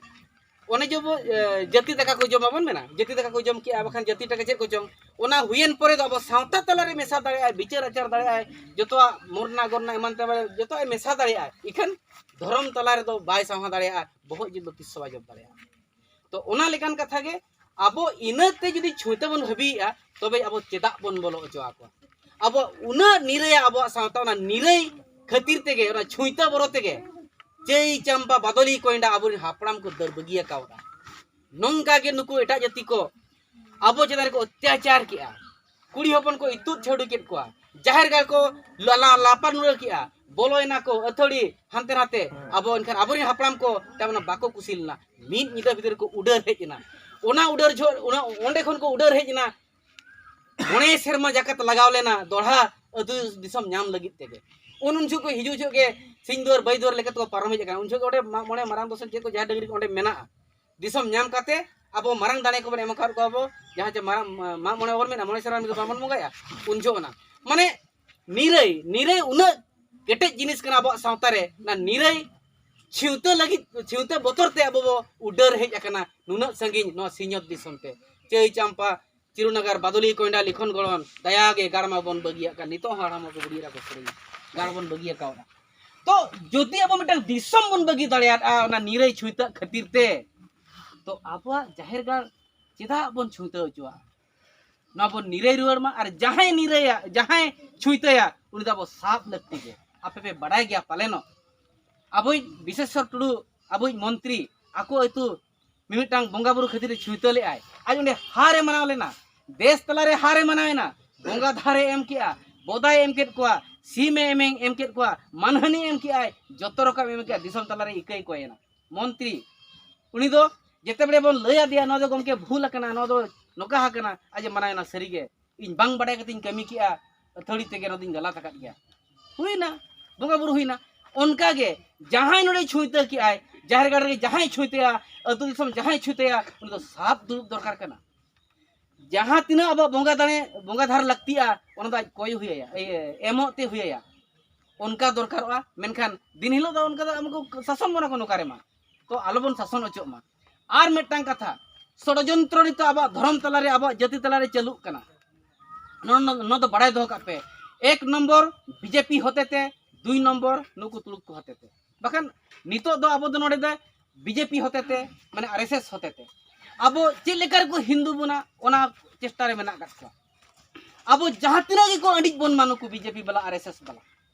ᱚᱱᱮ ᱡᱮ ᱟᱵᱚ, ᱮ, ᱡᱟᱹᱛᱤ ᱫᱟᱠᱟ ᱠᱚ ᱡᱚᱢ ᱟᱵᱚᱱ ᱢᱮᱱᱟ, ᱡᱟᱹᱛᱤ ᱫᱟᱠᱟ ᱠᱚ ᱡᱚᱢ ᱠᱮᱜᱼᱟ, ᱵᱟᱠᱷᱟᱱ ᱡᱟᱹᱛᱤ ᱴᱟᱠᱟ ᱪᱮᱫ ᱠᱚ ᱪᱚᱝ, ᱚᱱᱟ ᱦᱩᱭᱮᱱ ᱯᱚᱨᱮ ᱫᱚ ᱟᱵᱚ ᱥᱟᱶᱛᱟ ᱛᱟᱞᱟᱨᱮ ᱢᱮᱥᱟ ᱫᱟᱲᱮᱭᱟᱜᱼᱟᱭ, ᱵᱤᱪᱟᱹᱨ ᱟᱪᱟᱨ ᱫᱟᱲᱮᱭᱟᱜᱼᱟᱭ, ᱡᱚᱛᱚᱣᱟᱜ ᱢᱚᱨᱱᱟ ᱜᱚᱨᱱᱟ ᱮᱢᱟᱱ ᱛᱮᱢᱟᱱ ᱡᱚᱛᱚᱣᱟᱜ ᱮ ᱢᱮᱥᱟ ᱫᱟᱲᱮᱭᱟᱜᱼᱟᱭ, ᱤᱠᱷᱟᱹᱱ ᱫᱷᱚᱨᱚᱢ ᱛᱟᱞᱟ ᱨᱮᱫᱚ ᱵᱟᱭ ᱥᱟᱶᱦᱟ ᱫᱟᱲᱮᱭᱟᱜᱼᱟ, ᱵᱚᱦᱚᱜ ᱡᱤᱞ ᱫᱚ ᱛᱤᱥ ᱦᱚᱸ ᱵᱟᱭ ᱡᱚᱢ ᱫᱟᱲᱮᱭᱟᱜᱼᱟ᱾ ᱛᱚ ᱚᱱᱟ ᱞᱮᱠᱟᱱ ᱠᱟᱛᱷᱟ ᱜᱮ, ᱟᱵᱚ ᱤᱱᱟᱹᱛᱮ ᱡᱩᱫᱤ ᱪᱷᱩᱸᱛᱟᱹ ᱵᱚᱱ ᱦᱟᱹᱵᱤᱭᱮᱜᱼᱟ, ᱛᱚᱵᱮ ᱟᱵᱚ ᱪᱮᱫᱟᱜ ᱵᱚᱱ ᱵᱚᱞᱚ ᱦᱚᱪᱚ ᱟᱠᱚᱣᱟ? ᱟᱵᱚ ᱩᱱᱟᱹᱜ ᱱᱤᱨᱟᱹᱭᱟ ᱟᱵᱚᱣᱟᱜ ᱥᱟᱶᱛᱟ, ᱚᱱᱟ ᱱᱤᱨᱟᱹᱭ ᱠᱷᱟᱹᱛᱤᱨ ᱛᱮᱜᱮ, ᱚᱱᱟ ᱪᱷᱩᱸᱛᱟᱹ ᱵᱚᱨᱚ ᱛᱮᱜᱮ ᱪᱟᱹᱭ ᱪᱟᱢᱯᱟ ᱵᱟᱫᱚᱞᱤ ᱠᱚᱭᱰᱟ ᱟᱵᱚᱨᱮᱱ ᱦᱟᱯᱲᱟᱢ ᱠᱚ ᱫᱟᱹᱲ ᱵᱟᱹᱜᱤ ᱟᱠᱟᱣᱫᱟ᱾ ᱱᱚᱝᱠᱟ ᱜᱮ ᱱᱩᱠᱩ ᱮᱴᱟᱜ ᱡᱟᱹᱛᱤ ᱠᱚ ᱟᱵᱚ ᱪᱮᱛᱟᱱ ᱨᱮᱠᱚ ᱚᱛᱛᱟᱪᱟᱨ ᱠᱮᱜᱼᱟ, ᱠᱩᱲᱤ ᱦᱚᱯᱚᱱ ᱠᱚ ᱤᱛᱩᱫ ᱪᱷᱟᱹᱰᱩ ᱠᱮᱫ ᱠᱚᱣᱟ, ᱡᱟᱦᱮᱨ ᱜᱟᱲ ᱠᱚ ᱞᱟᱞᱟ ᱞᱟᱯᱟ ᱱᱩᱲᱟᱹ ᱠᱮᱜᱼᱟ, ᱵᱚᱞᱚᱭᱮᱱᱟ ᱠᱚ ᱟᱹᱛᱷᱟᱹᱲᱤ ᱦᱟᱱᱛᱮ ᱱᱟᱛᱮ᱾ ᱟᱵᱚ ᱮᱱᱠᱷᱟᱱ ᱟᱵᱚᱨᱮᱱ ᱦᱟᱯᱲᱟᱢ ᱠᱚ ᱛᱟᱵᱚᱱᱟ ᱵᱟᱠᱚ ᱠᱩᱥᱤ ᱞᱮᱱᱟ, ᱢᱤᱫ ᱧᱤᱫᱟᱹ ᱵᱷᱤᱛᱤᱨ ᱨᱮᱠᱚ ᱩᱰᱟᱹᱨ ᱦᱮᱡ ᱮᱱᱟ᱾ ᱚᱱᱟ ᱩᱰᱟᱹᱨ ᱡᱷᱚᱜ, ᱚᱱᱟ, ᱚᱸᱰᱮ ᱠᱷᱚᱱ ᱠᱚ ᱩᱰᱟᱹᱨ ᱦᱮᱡ ᱮᱱᱟ᱾ ᱢᱚᱬᱮ ᱥᱮᱨᱢᱟ ᱡᱟᱠᱟᱛ ᱞᱟᱜᱟᱣ ᱞᱮᱱᱟ ᱫᱚᱲᱦᱟ ᱟᱹᱛᱩ ᱫᱤᱥᱚᱢ ᱧᱟᱢ ᱞᱟᱹᱜᱤᱫ ᱛᱮᱜᱮ᱾ ᱩᱱ, ᱩᱱ ᱡᱚᱠᱷᱚᱡ ᱠᱚ ᱦᱤᱡᱩᱜ ᱡᱚᱠᱷᱚᱡ ᱜᱮ ᱥᱤᱧ ᱫᱩᱣᱟᱹᱨ ᱵᱟᱹᱭ ᱫᱩᱣᱟᱹᱨ ᱞᱮᱠᱟ ᱛᱮᱠᱚ ᱯᱟᱨᱚᱢ ᱦᱮᱡ ᱟᱠᱟᱱᱟ᱾ ᱩᱱ ᱡᱚᱠᱷᱚᱡ ᱜᱮ ᱚᱸᱰᱮ ᱢᱟᱜ ᱢᱚᱬᱮ ᱢᱟᱨᱟᱝ ᱫᱚᱥᱚᱱ ᱪᱮᱫ ᱠᱚ ᱡᱟᱦᱮᱨ ᱰᱟᱹᱝᱨᱤ ᱠᱚ ᱚᱸᱰᱮ ᱢᱮᱱᱟᱜᱼᱟ᱾ ᱫᱤᱥᱚᱢ ᱧᱟᱢ ᱠᱟᱛᱮ ᱟᱵᱚ ᱢᱟᱨᱟᱝ ᱫᱟᱲᱮ ᱠᱚᱵᱚᱱ ᱮᱢ ᱟᱠᱟᱫ ᱠᱚᱣᱟ, ᱟᱵᱚ ᱡᱟᱦᱟᱸ ᱪᱮ ᱢᱟᱨᱟᱝ, ᱢᱟᱜ ᱢᱚᱬᱮ ᱵᱚᱱ ᱢᱮᱱᱟ, ᱢᱚᱬᱮ ᱥᱮᱨᱢᱟ ᱢᱤᱫ ᱫᱚ ᱵᱟᱵᱚᱱ ᱵᱚᱸᱜᱟᱭᱟ᱾ ᱩᱱ ᱡᱚᱦᱚᱜ ᱚᱱᱟ ᱢᱟᱱᱮ ᱱᱤᱨᱟᱹᱭ, ᱱᱤᱨᱟᱹᱭ ᱩᱱᱟᱹᱜ ᱠᱮᱴᱮᱡ ᱡᱤᱱᱤᱥ ᱠᱟᱱᱟ ᱟᱵᱚᱣᱟᱜ ᱥᱟᱶᱛᱟ ᱨᱮ᱾ ᱚᱱᱟ ᱱᱤᱨᱟᱹᱭ ᱪᱷᱤᱣᱛᱟᱹ ᱞᱟᱹᱜᱤᱫ, ᱪᱷᱤᱣᱛᱟᱹ ᱵᱚᱛᱚᱨ ᱛᱮ ᱟᱵᱚ ᱵᱚ ᱩᱰᱟᱹᱨ ᱦᱮᱡ ᱟᱠᱟᱱᱟ ᱱᱩᱱᱟᱹᱜ ᱥᱟᱺᱜᱤᱧ ᱱᱚᱣᱟ ᱥᱤᱧᱚᱛ ᱫᱤᱥᱚᱢ ᱛᱮ᱾ ᱪᱟᱹᱭ ᱪᱟᱢᱯᱟ, ᱪᱤᱨᱩᱱᱟᱜᱟᱨ, ᱵᱟᱫᱚᱞᱤ ᱠᱚᱭᱰᱟ, ᱞᱤᱠᱷᱚᱱ ᱜᱚᱲᱦᱚᱱ, ᱫᱟᱭᱟ ᱜᱮ ᱜᱟᱲ ᱢᱟᱵᱚᱱ ᱵᱟᱹᱜᱤᱭᱟᱜ ᱠᱟᱱ᱾ ᱱᱤᱛᱚᱜ ᱦᱚᱸ ᱦᱟᱲᱟᱢ ᱠᱚ ᱵᱩᱰᱷᱤ ᱮᱨᱟ ᱠᱚ ᱥᱮᱨᱮᱧ, ᱜᱟᱲ ᱵᱚᱱ ᱵᱟᱹᱜᱤ ᱟᱠᱟᱣᱫᱟ᱾ ᱛᱚ ᱡᱩᱫᱤ ᱟᱵᱚ ᱢᱤᱫᱴᱟᱝ ᱫᱤᱥᱚᱢ ᱵᱚᱱ ᱵᱟᱹᱜᱤ ᱫᱟᱲᱮᱭᱟᱜᱼᱟ ᱚᱱᱟ ᱱᱤᱨᱟᱹᱭ ᱪᱷᱩᱭᱛᱟᱹᱜ ᱠᱷᱟᱹᱛᱤᱨ ᱛᱮ, ᱛᱚ ᱟᱵᱚᱣᱟᱜ ᱡᱟᱦᱮᱨ ᱜᱟᱲ ᱪᱮᱫᱟᱜ ᱵᱚᱱ ᱪᱷᱩᱭᱛᱟᱹᱣ ᱦᱚᱪᱚᱣᱟᱜᱼᱟ? ᱱᱚᱣᱟ ᱵᱚᱱ ᱱᱤᱨᱟᱹᱭ ᱨᱩᱣᱟᱹᱲ ᱢᱟ᱾ ᱟᱨ ᱡᱟᱦᱟᱸᱭ ᱱᱤᱨᱟᱹᱭᱟ, ᱡᱟᱦᱟᱸᱭ ᱪᱷᱩᱭᱛᱟᱹᱭᱟ, ᱩᱱᱤ ᱫᱚ ᱟᱵᱚ ᱥᱟᱵ ᱞᱟᱹᱠᱛᱤ ᱜᱮ᱾ ᱟᱯᱮ ᱯᱮ ᱵᱟᱲᱟᱭ ᱜᱮᱭᱟ ᱯᱟᱞᱮᱱᱚᱜ, ᱟᱵᱚᱭᱤᱡ ᱵᱤᱥᱮᱥᱥᱚᱨ ᱴᱩᱰᱩ, ᱟᱵᱚᱭᱤᱡ ᱢᱚᱱᱛᱨᱤ, ᱟᱠᱚ ᱟᱹᱛᱩ ᱢᱤᱢᱤᱫᱴᱟᱝ ᱵᱚᱸᱜᱟ ᱵᱩᱨᱩ ᱠᱷᱟᱹᱛᱤᱨ ᱮ ᱪᱷᱩᱭᱛᱟᱹ ᱞᱮᱫᱼᱟᱭ᱾ ᱟᱡ ᱚᱸᱰᱮ ᱦᱟᱨ ᱮ ᱢᱟᱱᱟᱣ ᱞᱮᱱᱟ, ᱫᱮᱥ ᱛᱟᱞᱟᱨᱮ ᱦᱟᱨ ᱮ ᱢᱟᱱᱟᱣ ᱮᱱᱟ, ᱵᱚᱸᱜᱟ ᱫᱷᱟᱨ ᱮ ᱮᱢ ᱠᱮᱜᱼᱟ, ᱵᱚᱫᱟᱭ ᱮᱢ ᱠᱮᱫ ᱠᱚᱣᱟ, ᱥᱤᱢ ᱮ ᱮᱢ, ᱮᱢ ᱠᱮᱫ ᱠᱚᱣᱟ, ᱢᱟᱱᱦᱟᱹᱱᱤ ᱮᱢ ᱠᱮᱜᱼᱟᱭ, ᱡᱚᱛᱚ ᱨᱚᱠᱚᱢ ᱮᱢ ᱠᱮᱜᱼᱟ, ᱫᱤᱥᱚᱢ ᱛᱟᱞᱟᱨᱮ ᱤᱠᱟᱹᱭ ᱠᱚᱭᱮᱱᱟ᱾ ᱢᱚᱱᱛᱨᱤ ᱩᱱᱤ ᱫᱚ ᱡᱮᱛᱮ ᱵᱮᱲᱮ ᱵᱚᱱ ᱞᱟᱹᱭ ᱟᱫᱮᱭᱟ, "ᱱᱚᱣᱟ ᱫᱚ ᱜᱚᱢᱠᱮ ᱵᱷᱩᱞ ᱟᱠᱟᱱᱟ, ᱱᱚᱣᱟ ᱫᱚ ᱱᱚᱝᱠᱟ ᱟᱠᱟᱱᱟ", ᱟᱡ ᱮ ᱢᱟᱱᱟᱣ ᱮᱱᱟ, "ᱥᱟᱹᱨᱤᱜᱮ ᱤᱧ ᱵᱟᱝ ᱵᱟᱰᱟᱭ ᱠᱟᱛᱮᱧ ᱠᱟᱹᱢᱤ ᱠᱮᱜᱼᱟ, ᱟᱹᱛᱷᱟᱹᱲᱤ ᱛᱮᱜᱮ ᱱᱚᱣᱟ ᱫᱚᱧ ᱜᱟᱞᱟᱛ ᱟᱠᱟᱫ ᱜᱮᱭᱟ", ᱦᱩᱭᱱᱟ, ᱵᱚᱸᱜᱟ ᱵᱩᱨᱩ ᱦᱩᱭᱱᱟ᱾ ᱚᱱᱠᱟᱜᱮ ᱡᱟᱦᱟᱸᱭ ᱱᱚᱰᱮ ᱪᱷᱩᱭᱛᱟᱹ ᱠᱮᱜᱼᱟᱭ, ᱡᱟᱦᱮᱨ ᱜᱟᱲ ᱨᱮ ᱡᱟᱦᱟᱸᱭ ᱪᱷᱩᱭᱛᱟᱹᱭᱟ, ᱟᱹᱛᱩ ᱫᱤᱥᱚᱢ ᱡᱟᱦᱟᱸᱭ ᱪᱷᱩᱭᱛᱟᱹᱭᱟ, ᱩᱱᱤ ᱫᱚ ᱥᱟᱵ ᱫᱩᱲᱩᱵ ᱫᱚᱨᱠᱟᱨ ᱠᱟᱱᱟ᱾ ᱡᱟᱦᱟᱸ ᱛᱤᱱᱟᱹᱜ ᱟᱵᱚᱣᱟᱜ ᱵᱚᱸᱜᱟ ᱫᱟᱲᱮ, ᱵᱚᱸᱜᱟ ᱫᱷᱟᱨ ᱞᱟᱹᱠᱛᱤᱜᱼᱟ, ᱚᱱᱟ ᱫᱚ ᱟᱡ ᱠᱚᱭ ᱦᱩᱭ ᱟᱭᱟ, ᱮ-, ᱮᱢᱚᱜ ᱛᱮ ᱦᱩᱭ ᱟᱭᱟ᱾ ᱚᱱᱠᱟ ᱫᱚᱨᱠᱟᱨᱚᱜᱼᱟ᱾ ᱢᱮᱱᱠᱷᱟᱱ ᱫᱤᱱ ᱦᱤᱞᱳᱜ ᱫᱚ ᱚᱱᱠᱟ ᱫᱚ ᱟᱵᱚ ᱠᱚ ᱥᱟᱥᱚᱱ ᱵᱚᱱᱟ ᱠᱚ ᱱᱚᱝᱠᱟ ᱨᱮᱢᱟ, ᱛᱚ ᱟᱞᱚᱵᱚᱱ ᱥᱟᱥᱚᱱ ᱦᱚᱪᱚᱜ ᱢᱟ᱾ ᱟᱨ ᱢᱤᱫᱴᱟᱝ ᱠᱟᱛᱷᱟ, ᱥᱚᱲᱚᱡᱚᱱᱛᱨᱚ ᱱᱤᱛᱚᱜ ᱟᱵᱚᱣᱟᱜ ᱫᱷᱚᱨᱚᱢ ᱛᱟᱞᱟᱨᱮ, ᱟᱵᱚᱣᱟᱜ ᱡᱟᱹᱛᱤ ᱛᱟᱞᱟᱨᱮ ᱪᱟᱹᱞᱩᱜ ᱠᱟᱱᱟ᱾ ᱱᱚᱣᱟ, ᱱᱚᱣᱟ ᱫᱚ ᱵᱟᱲᱟᱭ ᱫᱚᱦᱚ ᱠᱟᱜ ᱯᱮ᱾ ᱮᱠ ᱱᱚᱢᱵᱚᱨ ᱵᱤᱡᱮᱯᱤ ᱦᱚᱛᱮᱛᱮ, ᱫᱩᱭ ᱱᱚᱢᱵᱚᱨ ᱱᱩᱠᱩ ᱛᱩᱲᱩᱠ ᱠᱚ ᱦᱚᱛᱮᱛᱮ᱾ ᱵᱟᱠᱷᱟᱱ ᱱᱤᱛᱚᱜ ᱫᱚ ᱟᱵᱚ ᱫᱚ ᱱᱚᱰᱮ ᱫᱚ ᱵᱤᱡᱮᱯᱤ ᱦᱚᱛᱮᱛᱮ, ᱢᱟᱱᱮ ᱟᱨᱮᱥᱮᱥ ᱦᱚᱛᱮᱛᱮ ᱟᱵᱚ ᱪᱮᱫ ᱞᱮᱠᱟ ᱨᱮᱠᱚ ᱦᱤᱱᱫᱩ ᱵᱚᱱᱟ, ᱚᱱᱟ ᱪᱮᱥᱴᱟ ᱨᱮ ᱢᱮᱱᱟᱜ ᱟᱠᱟᱫ ᱠᱚᱣᱟ᱾ ᱟᱵᱚ ᱡᱟᱦᱟᱸ ᱛᱤᱱᱟᱹᱜ ᱜᱮᱠᱚ ᱟᱹᱰᱤᱡ ᱵᱚᱱ ᱢᱟ ᱱᱩᱠᱩ ᱵᱤᱡᱮᱯᱤ ᱵᱟᱞᱟ, ᱟᱨᱮᱥᱮᱥ ᱵᱟᱞᱟ,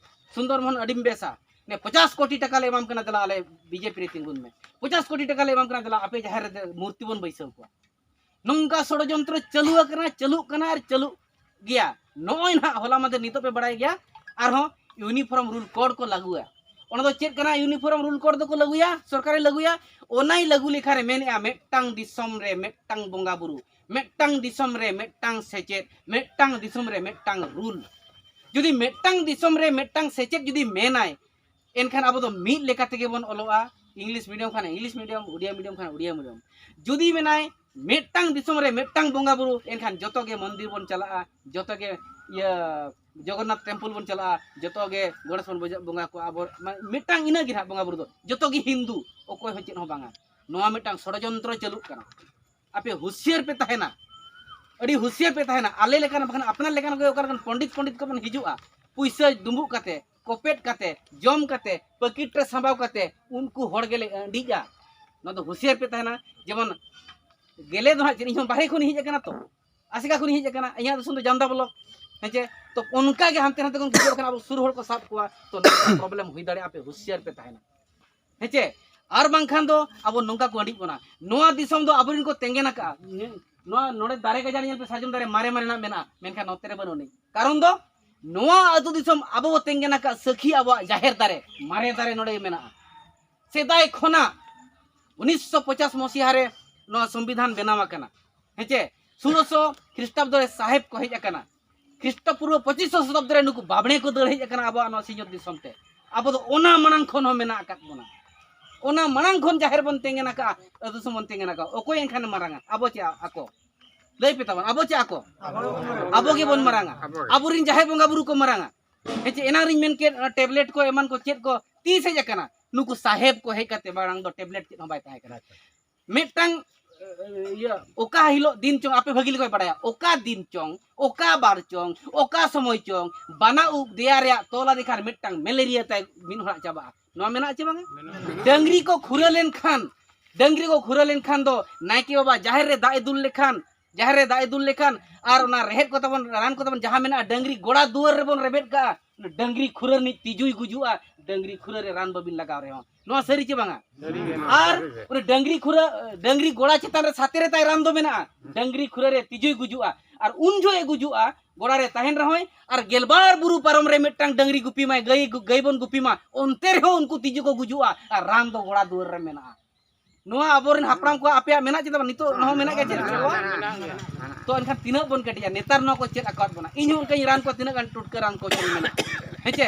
ᱥᱩᱱᱫᱚᱨ ᱢᱳᱦᱚᱱ ᱟᱹᱰᱤᱢ ᱵᱮᱥᱟ, ᱱᱮ ᱯᱚᱪᱟᱥ ᱠᱳᱴᱤ ᱴᱟᱠᱟ ᱞᱮ ᱮᱢᱟᱢ ᱠᱟᱱᱟ, ᱫᱮᱞᱟ ᱟᱞᱮ ᱵᱤᱡᱮᱯᱤ ᱨᱮ ᱛᱤᱸᱜᱩᱱ ᱢᱮ, ᱯᱚᱪᱟᱥ ᱠᱳᱴᱤ ᱴᱟᱠᱟ ᱞᱮ ᱮᱢᱟᱢ ᱠᱟᱱᱟ, ᱫᱮᱞᱟ ᱟᱯᱮ ᱡᱟᱦᱮᱨ ᱨᱮ ᱢᱩᱨᱛᱤ ᱵᱚᱱ ᱵᱟᱹᱭᱥᱟᱹᱣ ᱠᱚᱣᱟ᱾ ᱱᱚᱝᱠᱟ ᱥᱚᱲᱚᱡᱚᱱᱛᱨᱚ ᱪᱟᱹᱞᱩ ᱟᱠᱟᱱᱟ, ᱪᱟᱹᱞᱩᱜ ᱠᱟᱱᱟ ᱟᱨ ᱪᱟᱹᱞᱩᱜ ᱜᱮᱭᱟ᱾ ᱱᱚᱜᱼᱚᱭ ᱱᱟᱦᱟᱜ ᱦᱚᱞᱟ ᱢᱟᱫᱷᱮᱨ ᱱᱤᱛᱚᱜ ᱯᱮ ᱵᱟᱲᱟᱭ ᱜᱮᱭᱟ, ᱟᱨᱦᱚᱸ ᱤᱭᱩᱱᱤᱯᱷᱚᱨᱢ ᱨᱩᱞ ᱠᱳᱰ ᱠᱚ ᱞᱟᱹᱜᱩᱭᱟ᱾ ᱚᱱᱟ ᱫᱚ ᱪᱮᱫ ᱠᱟᱱᱟ? ᱤᱭᱩᱱᱤᱯᱷᱚᱨᱢ ᱨᱩᱞ ᱠᱳᱰ ᱫᱚᱠᱚ ᱞᱟᱹᱜᱩᱭᱟ, ᱥᱚᱨᱠᱟᱨᱮ ᱞᱟᱹᱜᱩᱭᱟ᱾ ᱚᱱᱟᱭ ᱞᱟᱹᱜᱩ ᱞᱮᱠᱷᱟᱱ ᱨᱮ ᱢᱮᱱᱮᱜᱼᱟ, ᱢᱤᱫᱴᱟᱝ ᱫᱤᱥᱚᱢ ᱨᱮ ᱢᱤᱫᱴᱟᱝ ᱵᱚᱸᱜᱟ ᱵᱩᱨᱩ, ᱢᱤᱫᱴᱟᱝ ᱫᱤᱥᱚᱢ ᱨᱮ ᱢᱤᱫᱴᱟᱝ ᱥᱮᱪᱮᱫ, ᱢᱤᱫᱴᱟᱝ ᱫᱤᱥᱚᱢ ᱨᱮ ᱢᱤᱫᱴᱟᱝ ᱨᱩᱞ᱾ ᱡᱩᱫᱤ ᱢᱤᱫᱴᱟᱝ ᱫᱤᱥᱚᱢ ᱨᱮ ᱢᱤᱫᱴᱟᱝ ᱥᱮᱪᱮᱫ ᱡᱩᱫᱤ ᱢᱮᱱᱟᱭ, ᱮᱱᱠᱷᱟᱱ ᱟᱵᱚ ᱫᱚ ᱢᱤᱫ ᱞᱮᱠᱟ ᱛᱮᱜᱮ ᱵᱚᱱ ᱚᱞᱚᱜᱼᱟ᱾ ᱤᱝᱞᱤᱥ ᱢᱤᱰᱤᱭᱟᱢ ᱠᱷᱟᱱ ᱤᱝᱞᱤᱥ ᱢᱤᱰᱤᱭᱟᱢ, ᱩᱰᱤᱭᱟ ᱢᱤᱰᱤᱭᱟᱢ ᱠᱷᱟᱱ ᱩᱰᱤᱭᱟ ᱢᱤᱰᱤᱭᱟᱢ᱾ ᱡᱩᱫᱤ ᱢᱮᱱᱟᱭ ᱢᱤᱫᱴᱟᱝ ᱫᱤᱥᱚᱢ ᱨᱮ ᱢᱤᱫᱴᱟᱝ ᱵᱚᱸᱜᱟ ᱵᱩᱨᱩ, ᱮᱱᱠᱷᱟᱱ ᱡᱚᱛᱚ ᱜᱮ ᱢᱚᱱᱫᱤᱨ ᱵᱚᱱ ᱪᱟᱞᱟᱜᱼᱟ, ᱡᱚᱛᱚ ᱜᱮ ᱤᱭᱟᱹ ᱡᱚᱜᱚᱱᱱᱟᱛᱷ ᱴᱮᱢᱯᱚᱞ ᱵᱚᱱ ᱪᱟᱞᱟᱜᱼᱟ, ᱡᱚᱛᱚ ᱜᱮ ᱜᱚᱬᱮᱥ ᱵᱚᱱ ᱵᱚᱡ-, ᱵᱚᱸᱜᱟ ᱠᱚᱣᱟ᱾ ᱟᱵᱚ ᱢᱟ-, ᱢᱤᱫᱴᱟᱝ ᱤᱱᱟᱹ ᱜᱮ ᱱᱟᱦᱟᱜ ᱵᱚᱸᱜᱟ ᱵᱩᱨᱩ ᱫᱚ, ᱡᱚᱛᱚ ᱜᱮ ᱦᱤᱱᱫᱩ, ᱚᱠᱚᱭ ᱦᱚᱸ ᱪᱮᱫ ᱦᱚᱸ ᱵᱟᱝᱟ᱾ ᱱᱚᱣᱟ ᱢᱤᱫᱴᱟᱝ ᱥᱚᱲᱚᱡᱚᱱᱛᱨᱚ ᱪᱟᱹᱞᱩᱜ ᱠᱟᱱᱟ᱾ ᱟᱯᱮ ᱦᱩᱥᱤᱭᱟᱹᱨ ᱯᱮ ᱛᱟᱦᱮᱱᱟ, ᱟᱹᱰᱤ ᱦᱩᱥᱤᱭᱟᱹᱨ ᱯᱮ ᱛᱟᱦᱮᱱᱟ᱾ ᱟᱞᱮ ᱞᱮᱠᱟᱱ ᱵᱟᱠᱷᱟᱱ ᱟᱯᱱᱟᱨ ᱞᱮᱠᱟᱱ ᱠᱚ ᱚᱠᱟ ᱞᱮᱠᱟᱱ ᱯᱚᱸᱰᱤᱛ ᱯᱚᱸᱰᱤᱛ ᱠᱚᱵᱚᱱ ᱦᱤᱡᱩᱜᱼᱟ, ᱯᱩᱭᱥᱟᱹ ᱰᱩᱸᱵᱩᱜ ᱠᱟᱛᱮ, ᱠᱚᱯᱮᱫ ᱠᱟᱛᱮ, ᱡᱚᱢ ᱠᱟᱛᱮ, ᱯᱟᱹᱠᱤᱴ ᱨᱮ ᱥᱟᱸᱵᱟᱣ ᱠᱟᱛᱮ ᱩᱱᱠᱩ ᱦᱚᱲ ᱜᱮᱞᱮ ᱟᱹᱰᱤᱡᱼᱟ᱾ ᱱᱚᱣᱟ ᱫᱚ ᱦᱩᱥᱤᱭᱟᱹᱨ ᱯᱮ ᱛᱟᱦᱮᱱᱟ᱾ ᱡᱮᱢᱚᱱ ᱜᱮᱞᱮ ᱫᱚ ᱦᱟᱸᱜ ᱪᱮᱫ, ᱤᱧ ᱦᱚᱸ ᱵᱟᱦᱨᱮ ᱠᱷᱚᱱᱤᱧ ᱦᱮᱡ ᱟᱠᱟᱱᱟ ᱛᱚ, ᱟᱥᱮᱠᱟ ᱠᱷᱚᱱᱤᱧ ᱦᱮᱡ ᱟᱠᱟᱱᱟ, ᱤᱧᱟᱹᱜ ᱫᱤᱥᱚᱢ ᱫᱚ ᱡᱟᱢᱫᱟ ᱵᱞᱚᱠ, ᱦᱮᱸ ᱪᱮ? ᱛᱚ ᱚᱱᱠᱟ ᱜᱮ ᱦᱟᱱᱛᱮ ᱱᱟᱛᱮ ᱠᱷᱚᱱ ᱜᱩᱡᱩᱜ ᱠᱟᱱᱟ, ᱟᱵᱚ ᱥᱩᱨ ᱦᱚᱲ ᱠᱚ ᱥᱟᱵ ᱠᱚᱣᱟ, ᱛᱚ ᱱᱚᱝᱠᱟ ᱯᱨᱚᱵᱞᱮᱢ ᱦᱩᱭ ᱫᱟᱲᱮᱭᱟᱜᱼᱟ, ᱟᱯᱮ ᱦᱩᱥᱤᱭᱟᱹᱨ ᱯᱮ ᱛᱟᱦᱮᱱᱟ᱾ ᱦᱮᱸ ᱪᱮ? ᱟᱨ ᱵᱟᱝᱠᱷᱟᱱ ᱫᱚ ᱟᱵᱚ ᱱᱚᱝᱠᱟ ᱠᱚ ᱟᱹᱰᱤᱡ ᱵᱚᱱᱟ᱾ ᱱᱚᱣᱟ ᱫᱤᱥᱚᱢ ᱫᱚ ᱟᱵᱚᱨᱮᱱ ᱠᱚ ᱛᱮᱸᱜᱮᱱ ᱟᱠᱟᱫᱼᱟ᱾ ᱱᱚᱣᱟ ᱱᱚᱰᱮ ᱫᱟᱨᱮ ᱜᱟᱡᱟᱲ ᱧᱮᱞ ᱯᱮ, ᱥᱟᱨᱡᱚᱢ ᱫᱟᱨᱮ ᱢᱟᱨᱮ ᱢᱟᱨᱮᱱᱟᱜ ᱢᱮᱱᱟᱜᱼᱟ, ᱢᱮᱱᱠᱷᱟᱱ ᱱᱚᱛᱮ ᱨᱮ ᱵᱟᱹᱱᱩᱜ ᱟᱹᱱᱤᱡ᱾ ᱠᱟᱨᱚᱱ ᱫᱚ ᱱᱚᱣᱟ ᱟᱹᱛᱩ ᱫᱤᱥᱚᱢ ᱟᱵᱚ ᱵᱚ ᱛᱮᱸᱜᱮᱱ ᱟᱠᱟᱫ ᱥᱟᱹᱠᱷᱤ ᱟᱵᱚᱣᱟᱜ ᱡᱟᱦᱮᱨ ᱫᱟᱨᱮ, ᱢᱟᱨᱮ ᱫᱟᱨᱮ ᱱᱚᱰᱮ ᱢᱮᱱᱟᱜᱼᱟ᱾ ᱥᱮᱫᱟᱭ ᱠᱷᱚᱱᱟᱜ ᱩᱱᱤᱥᱥᱚ ᱯᱚᱪᱟᱥ ᱢᱚᱥᱤᱦᱟ ᱨᱮ ᱱᱚᱣᱟ ᱥᱚᱝᱵᱤᱫᱷᱟᱱ ᱵᱮᱱᱟᱣ ᱟᱠᱟᱱᱟ᱾ ᱦᱮᱸ ᱪᱮ? ᱥᱳᱞᱳᱥᱚ ᱠᱷᱨᱤᱥᱴᱟᱵᱫᱚ ᱨᱮ ᱥᱟᱦᱮᱵᱽ ᱠᱚ ᱦᱮᱡ ᱟᱠᱟᱱᱟ᱾ ᱠᱷᱨᱤᱥᱴᱚ ᱯᱩᱨᱵᱚ ᱯᱚᱸᱪᱤᱥᱥᱚ ᱥᱚᱛᱟᱵᱫᱤ ᱨᱮ ᱱᱩᱠᱩ ᱵᱟᱵᱽᱬᱮ ᱠᱚ ᱫᱟᱹᱲ ᱦᱮᱡ ᱟᱠᱟᱱᱟ ᱟᱵᱚᱣᱟᱜ ᱱᱚᱣᱟ ᱥᱤᱧᱚᱛ ᱫᱤᱥᱚᱢ ᱛᱮ᱾ ᱟᱵᱚ ᱫᱚ ᱚᱱᱟ ᱢᱟᱲᱟᱝ ᱠᱷᱚᱱ ᱦᱚᱸ ᱢᱮᱱᱟᱜ ᱟᱠᱟᱫ ᱵᱚᱱᱟ᱾ ᱚᱱᱟ ᱢᱟᱲᱟᱝ ᱠᱷᱚᱱ ᱡᱟᱦᱮᱨ ᱵᱚᱱ ᱛᱮᱸᱜᱮᱱ ᱟᱠᱟᱫᱼᱟ, ᱟᱹᱛᱩ ᱫᱤᱥᱚᱢ ᱵᱚᱱ ᱛᱮᱸᱜᱮᱱ ᱟᱠᱟᱫᱼᱟ᱾ ᱚᱠᱚᱭ ᱮᱱᱠᱷᱟᱱ ᱢᱟᱨᱟᱝᱟ? ᱟᱵᱚ ᱪᱮ ᱟᱠᱚ? ᱞᱟᱹᱭ ᱯᱮ ᱛᱟᱵᱚᱱ, ᱟᱵᱚ ᱪᱮ ᱟᱠᱚ? ᱟᱵᱚ ᱜᱮᱵᱚᱱ ᱢᱟᱨᱟᱝᱟ᱾ ᱟᱵᱚ ᱜᱮ᱾ ᱟᱵᱚᱨᱮᱱ ᱡᱟᱦᱮᱨ ᱵᱚᱸᱜᱟ ᱵᱩᱨᱩ ᱠᱚ ᱢᱟᱨᱟᱝᱟ᱾ ᱦᱮᱸ ᱪᱮ? ᱮᱱᱟᱝ ᱨᱤᱧ ᱢᱮᱱ ᱠᱮᱫ, ᱚᱱᱟ ᱴᱮᱵᱞᱮᱴ ᱠᱚ ᱮᱢᱟᱱ ᱠᱚ ᱪᱮᱫ ᱠᱚ ᱛᱤᱥ ᱦᱮᱡ ᱟᱠᱟᱱᱟ? ᱱᱩᱠᱩ ᱥᱟᱦᱮᱵᱽ ᱠᱚ ᱦᱮᱡ ᱠᱟᱛᱮ, ᱢᱟᱲᱟᱝ ᱫᱚ ᱴᱮᱵᱞᱮᱴ ᱪᱮᱫ ᱦᱚᱸ ᱵᱟᱭ ᱛᱟᱦᱮᱸ ᱠᱟᱱᱟ᱾ ᱢᱤᱫᱴᱟᱝ, ᱤᱭᱟᱹ, ᱚᱠᱟ ᱦᱤᱞᱳᱜ ᱫᱤᱱ ᱪᱚᱝ, ᱟᱯᱮ ᱵᱷᱟᱹᱜᱤ ᱞᱮᱠᱟ ᱯᱮ ᱵᱟᱲᱟᱭᱟ, ᱚᱠᱟ ᱫᱤᱱ ᱪᱚᱝ, ᱚᱠᱟ ᱵᱟᱨ ᱪᱚᱝ, ᱚᱠᱟ ᱥᱚᱢᱚᱭ ᱪᱚᱝ, ᱵᱟᱱᱟ ᱩᱵ ᱫᱮᱭᱟ ᱨᱮᱭᱟᱜ ᱛᱚᱞ ᱟᱫᱮ ᱠᱷᱟᱱ ᱢᱤᱫᱴᱟᱝ ᱢᱮᱞᱮᱨᱤᱭᱟ ᱛᱟᱭ ᱢᱤᱫ ᱦᱚᱲᱟᱜ ᱪᱟᱵᱟᱜᱼᱟ᱾ ᱱᱚᱣᱟ ᱢᱮᱱᱟᱜᱼᱟ ᱪᱮ ᱵᱟᱝᱟ? ᱢᱮᱱᱟᱜᱼᱟ᱾ ᱰᱟᱹᱝᱨᱤ ᱠᱚ ᱠᱷᱩᱨᱟᱹ ᱞᱮᱱᱠᱷᱟᱱ, ᱰᱟᱹᱝᱨᱤ ᱠᱚ ᱠᱷᱩᱨᱟᱹ ᱞᱮᱱᱠᱷᱟᱱ ᱫᱚ ᱱᱟᱭᱠᱮ ᱵᱟᱵᱟ ᱡᱟᱦᱮᱨ ᱨᱮ ᱫᱟᱜ ᱮ ᱫᱩᱞ ᱞᱮᱠᱷᱟᱱ, ᱡᱟᱦᱮᱨ ᱨᱮ ᱫᱟᱜ ᱮ ᱫᱩᱞ ᱞᱮᱠᱷᱟᱱ, ᱟᱨ ᱚᱱᱟ ᱨᱮᱦᱮᱫ ᱠᱚ ᱛᱟᱵᱚᱱ, ᱨᱟᱱ ᱠᱚ ᱛᱟᱵᱚᱱ ᱡᱟᱦᱟᱸ ᱢᱮᱱᱟᱜᱼᱟ, ᱰᱟᱹᱝᱨᱤ ᱜᱚᱲᱟ ᱫᱩᱣᱟᱹᱨ ᱨᱮᱵᱚᱱ ᱨᱮᱵᱮᱫ ᱠᱟᱜᱼᱟ, ᱰᱟᱹᱝᱨᱤ ᱠᱷᱩᱨᱟᱹ ᱨᱤᱱᱤᱡ ᱛᱤᱡᱩᱭ ᱜᱩᱡᱩᱜᱼᱟ, ᱰᱟᱹᱝᱨᱤ ᱠᱷᱩᱨᱟᱹ ᱨᱮ ᱨᱟᱱ ᱵᱟᱹᱵᱤᱱ ᱞᱟᱜᱟᱣ ᱨᱮᱦᱚᱸ᱾ ᱱᱚᱣᱟ ᱥᱟᱹᱨᱤ ᱪᱮ ᱵᱟᱝᱟ? ᱥᱟᱹᱨᱤ ᱜᱮ᱾ ᱟᱨ ᱥᱟᱹᱨᱤ ᱜᱮ᱾ ᱩᱱᱤ ᱰᱟᱹᱝᱨᱤ ᱠᱷᱩᱨᱟᱹ, ᱰᱟᱹᱝᱨᱤ ᱜᱚᱲᱟ ᱪᱮᱛᱟᱱ ᱨᱮ ᱥᱟᱛᱮ ᱨᱮ ᱛᱟᱭ ᱨᱟᱱ ᱫᱚ ᱢᱮᱱᱟᱜᱼᱟ᱾ ᱰᱟᱹᱝᱨᱤ ᱠᱷᱩᱨᱟᱹ ᱨᱮ ᱛᱤᱡᱩᱭ ᱜᱩᱡᱩᱜᱼᱟ, ᱟᱨ ᱩᱱ ᱡᱚᱦᱚᱜ ᱮ ᱜᱩᱡᱩᱜᱼᱟ, ᱜᱚᱲᱟ ᱨᱮ ᱛᱟᱦᱮᱱ ᱨᱮᱦᱚᱸᱭ, ᱟᱨ ᱜᱮᱞᱵᱟᱨ ᱵᱩᱨᱩ ᱯᱟᱨᱚᱢ ᱨᱮ ᱢᱤᱫᱴᱟᱝ ᱰᱟᱹᱝᱨᱤ ᱜᱩᱯᱤ ᱢᱟᱭ, ᱜᱟᱹᱭ ᱜᱩ-, ᱜᱟᱹᱭ ᱵᱚᱱ ᱜᱩᱯᱤ ᱢᱟ, ᱚᱱᱛᱮ ᱨᱮᱦᱚᱸ ᱩᱱᱠᱩ ᱛᱤᱡᱩ ᱠᱚ ᱜᱩᱡᱩᱜᱼᱟ, ᱟᱨ ᱨᱟᱱ ᱫᱚ ᱜᱚᱲᱟ ᱫᱩᱣᱟᱹᱨ ᱨᱮ ᱢᱮᱱᱟᱜᱼᱟ᱾ ᱱᱚᱣᱟ ᱟᱵᱚᱨᱮᱱ ᱦᱟᱯᱲᱟᱢ ᱠᱚᱣᱟᱜ ᱟᱯᱮᱭᱟᱜ ᱢᱮᱱᱟᱜ ᱪᱮ ᱵᱟᱝ? ᱱᱤᱛᱚᱜ ᱦᱚᱸ ᱢᱮᱱᱟᱜ ᱜᱮᱭᱟ ᱪᱮ ᱱᱚᱣᱟ? ᱢᱮᱱᱟᱜ ᱜᱮᱭᱟ᱾ ᱛᱚ ᱮᱱᱠᱷᱟᱱ ᱛᱤᱱᱟᱹᱜ ᱵᱚᱱ ᱠᱟᱹᱴᱤᱡᱼᱟ? ᱱᱮᱛᱟᱨ ᱱᱚᱣᱟ ᱠᱚ ᱪᱮᱫ ᱟᱠᱟᱫ ᱵᱚᱱᱟ᱾ ᱤᱧ ᱦᱚᱸ ᱚᱱᱠᱟᱧ ᱨᱟᱱ ᱠᱚᱣᱟ, ᱛᱤᱱᱟᱹᱜ ᱜᱟᱱ ᱴᱩᱴᱠᱟᱹ ᱨᱟᱱ ᱠᱚ ᱪᱚᱝ ᱢᱮᱱᱟᱜᱼᱟ, ᱦᱮᱸ ᱪᱮ?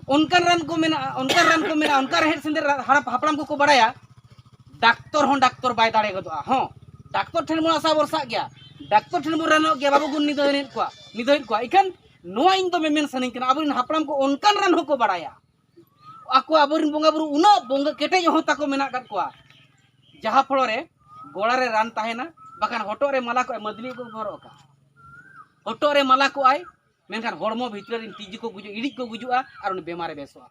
ᱚᱱᱠᱟᱱ ᱨᱟᱱ ᱠᱚ ᱢᱮᱱᱟᱜᱼᱟ, ᱚᱱᱠᱟᱱ ᱨᱟᱱ ᱠᱚ ᱢᱮᱱᱟᱜᱼᱟ, ᱚᱱᱠᱟ ᱨᱮᱦᱮᱫ ᱥᱮᱸᱫᱮᱨ ᱦᱟᱲᱟᱢ ᱦᱟᱯᱲᱟᱢ ᱠᱚᱠᱚ ᱵᱟᱲᱟᱭᱟ᱾ ᱰᱟᱠᱛᱚᱨ ᱦᱚᱸ ᱰᱟᱠᱛᱚᱨ ᱵᱟᱭ ᱫᱟᱲᱮ ᱜᱚᱫᱚᱜᱼᱟ᱾ ᱦᱚᱸ, ᱰᱟᱠᱛᱚᱨ ᱴᱷᱮᱱ ᱵᱚᱱ ᱟᱥᱟ ᱵᱷᱚᱨᱥᱟᱜ ᱜᱮᱭᱟ, ᱰᱟᱠᱛᱚᱨ ᱴᱷᱮᱱ ᱵᱚᱱ ᱨᱟᱱᱚᱜ ᱜᱮᱭᱟ, ᱵᱟᱵᱚ ᱜᱩᱱ ᱱᱤᱫᱷᱟᱹᱱᱮᱫ ᱠᱚᱣᱟ, ᱱᱤᱫᱷᱟᱹᱱᱮᱫ ᱠᱚᱣᱟ᱾ ᱤᱠᱷᱟᱹᱱ ᱱᱚᱣᱟ ᱤᱧ ᱫᱚ ᱢᱮᱢᱮᱱ ᱥᱟᱱᱟᱧ ᱠᱟᱱᱟ, ᱟᱵᱚᱨᱮᱱ ᱦᱟᱯᱲᱟᱢ ᱠᱚ ᱚᱱᱠᱟᱱ ᱨᱟᱱ ᱦᱚᱸᱠᱚ ᱵᱟᱲᱟᱭᱟ᱾ ᱟᱠᱚ ᱟᱵᱚᱨᱮᱱ ᱵᱚᱸᱜᱟ ᱵᱩᱨᱩ ᱩᱱᱟᱹᱜ ᱵᱚᱸᱜᱟ ᱠᱮᱴᱮᱡ ᱦᱚᱸ ᱛᱟᱠᱚ ᱢᱮᱱᱟᱜ ᱟᱠᱟᱫ ᱠᱚᱣᱟ, ᱡᱟᱦᱟᱸ ᱯᱷᱚᱲᱚ ᱨᱮ ᱜᱚᱲᱟ ᱨᱮ ᱨᱟᱱ ᱛᱟᱦᱮᱱᱟ, ᱵᱟᱠᱷᱟᱱ ᱦᱚᱴᱚᱜ ᱨᱮ ᱢᱟᱞᱟ ᱠᱚᱜᱼᱟᱭ, ᱢᱟᱹᱫᱽᱞᱤ ᱠᱚ ᱦᱚᱨᱚᱜ ᱠᱟᱜᱼᱟ᱾ ᱦᱚᱴᱚᱜ ᱨᱮ ᱢᱟᱞᱟ ᱠᱚᱜᱼᱟᱭ, ᱢᱮᱱᱠᱷᱟᱱ ᱦᱚᱲᱢᱚ ᱵᱷᱤᱛᱨᱤ ᱨᱮᱱ ᱛᱤᱡᱩ ᱠᱚ ᱜᱩᱡᱩᱜ, ᱤᱲᱤᱡ ᱠᱚ ᱜᱩᱡᱩᱜᱼᱟ ᱟᱨ ᱩᱱᱤ ᱵᱮᱢᱟᱨᱮ ᱵᱮᱥᱚᱜᱼᱟ᱾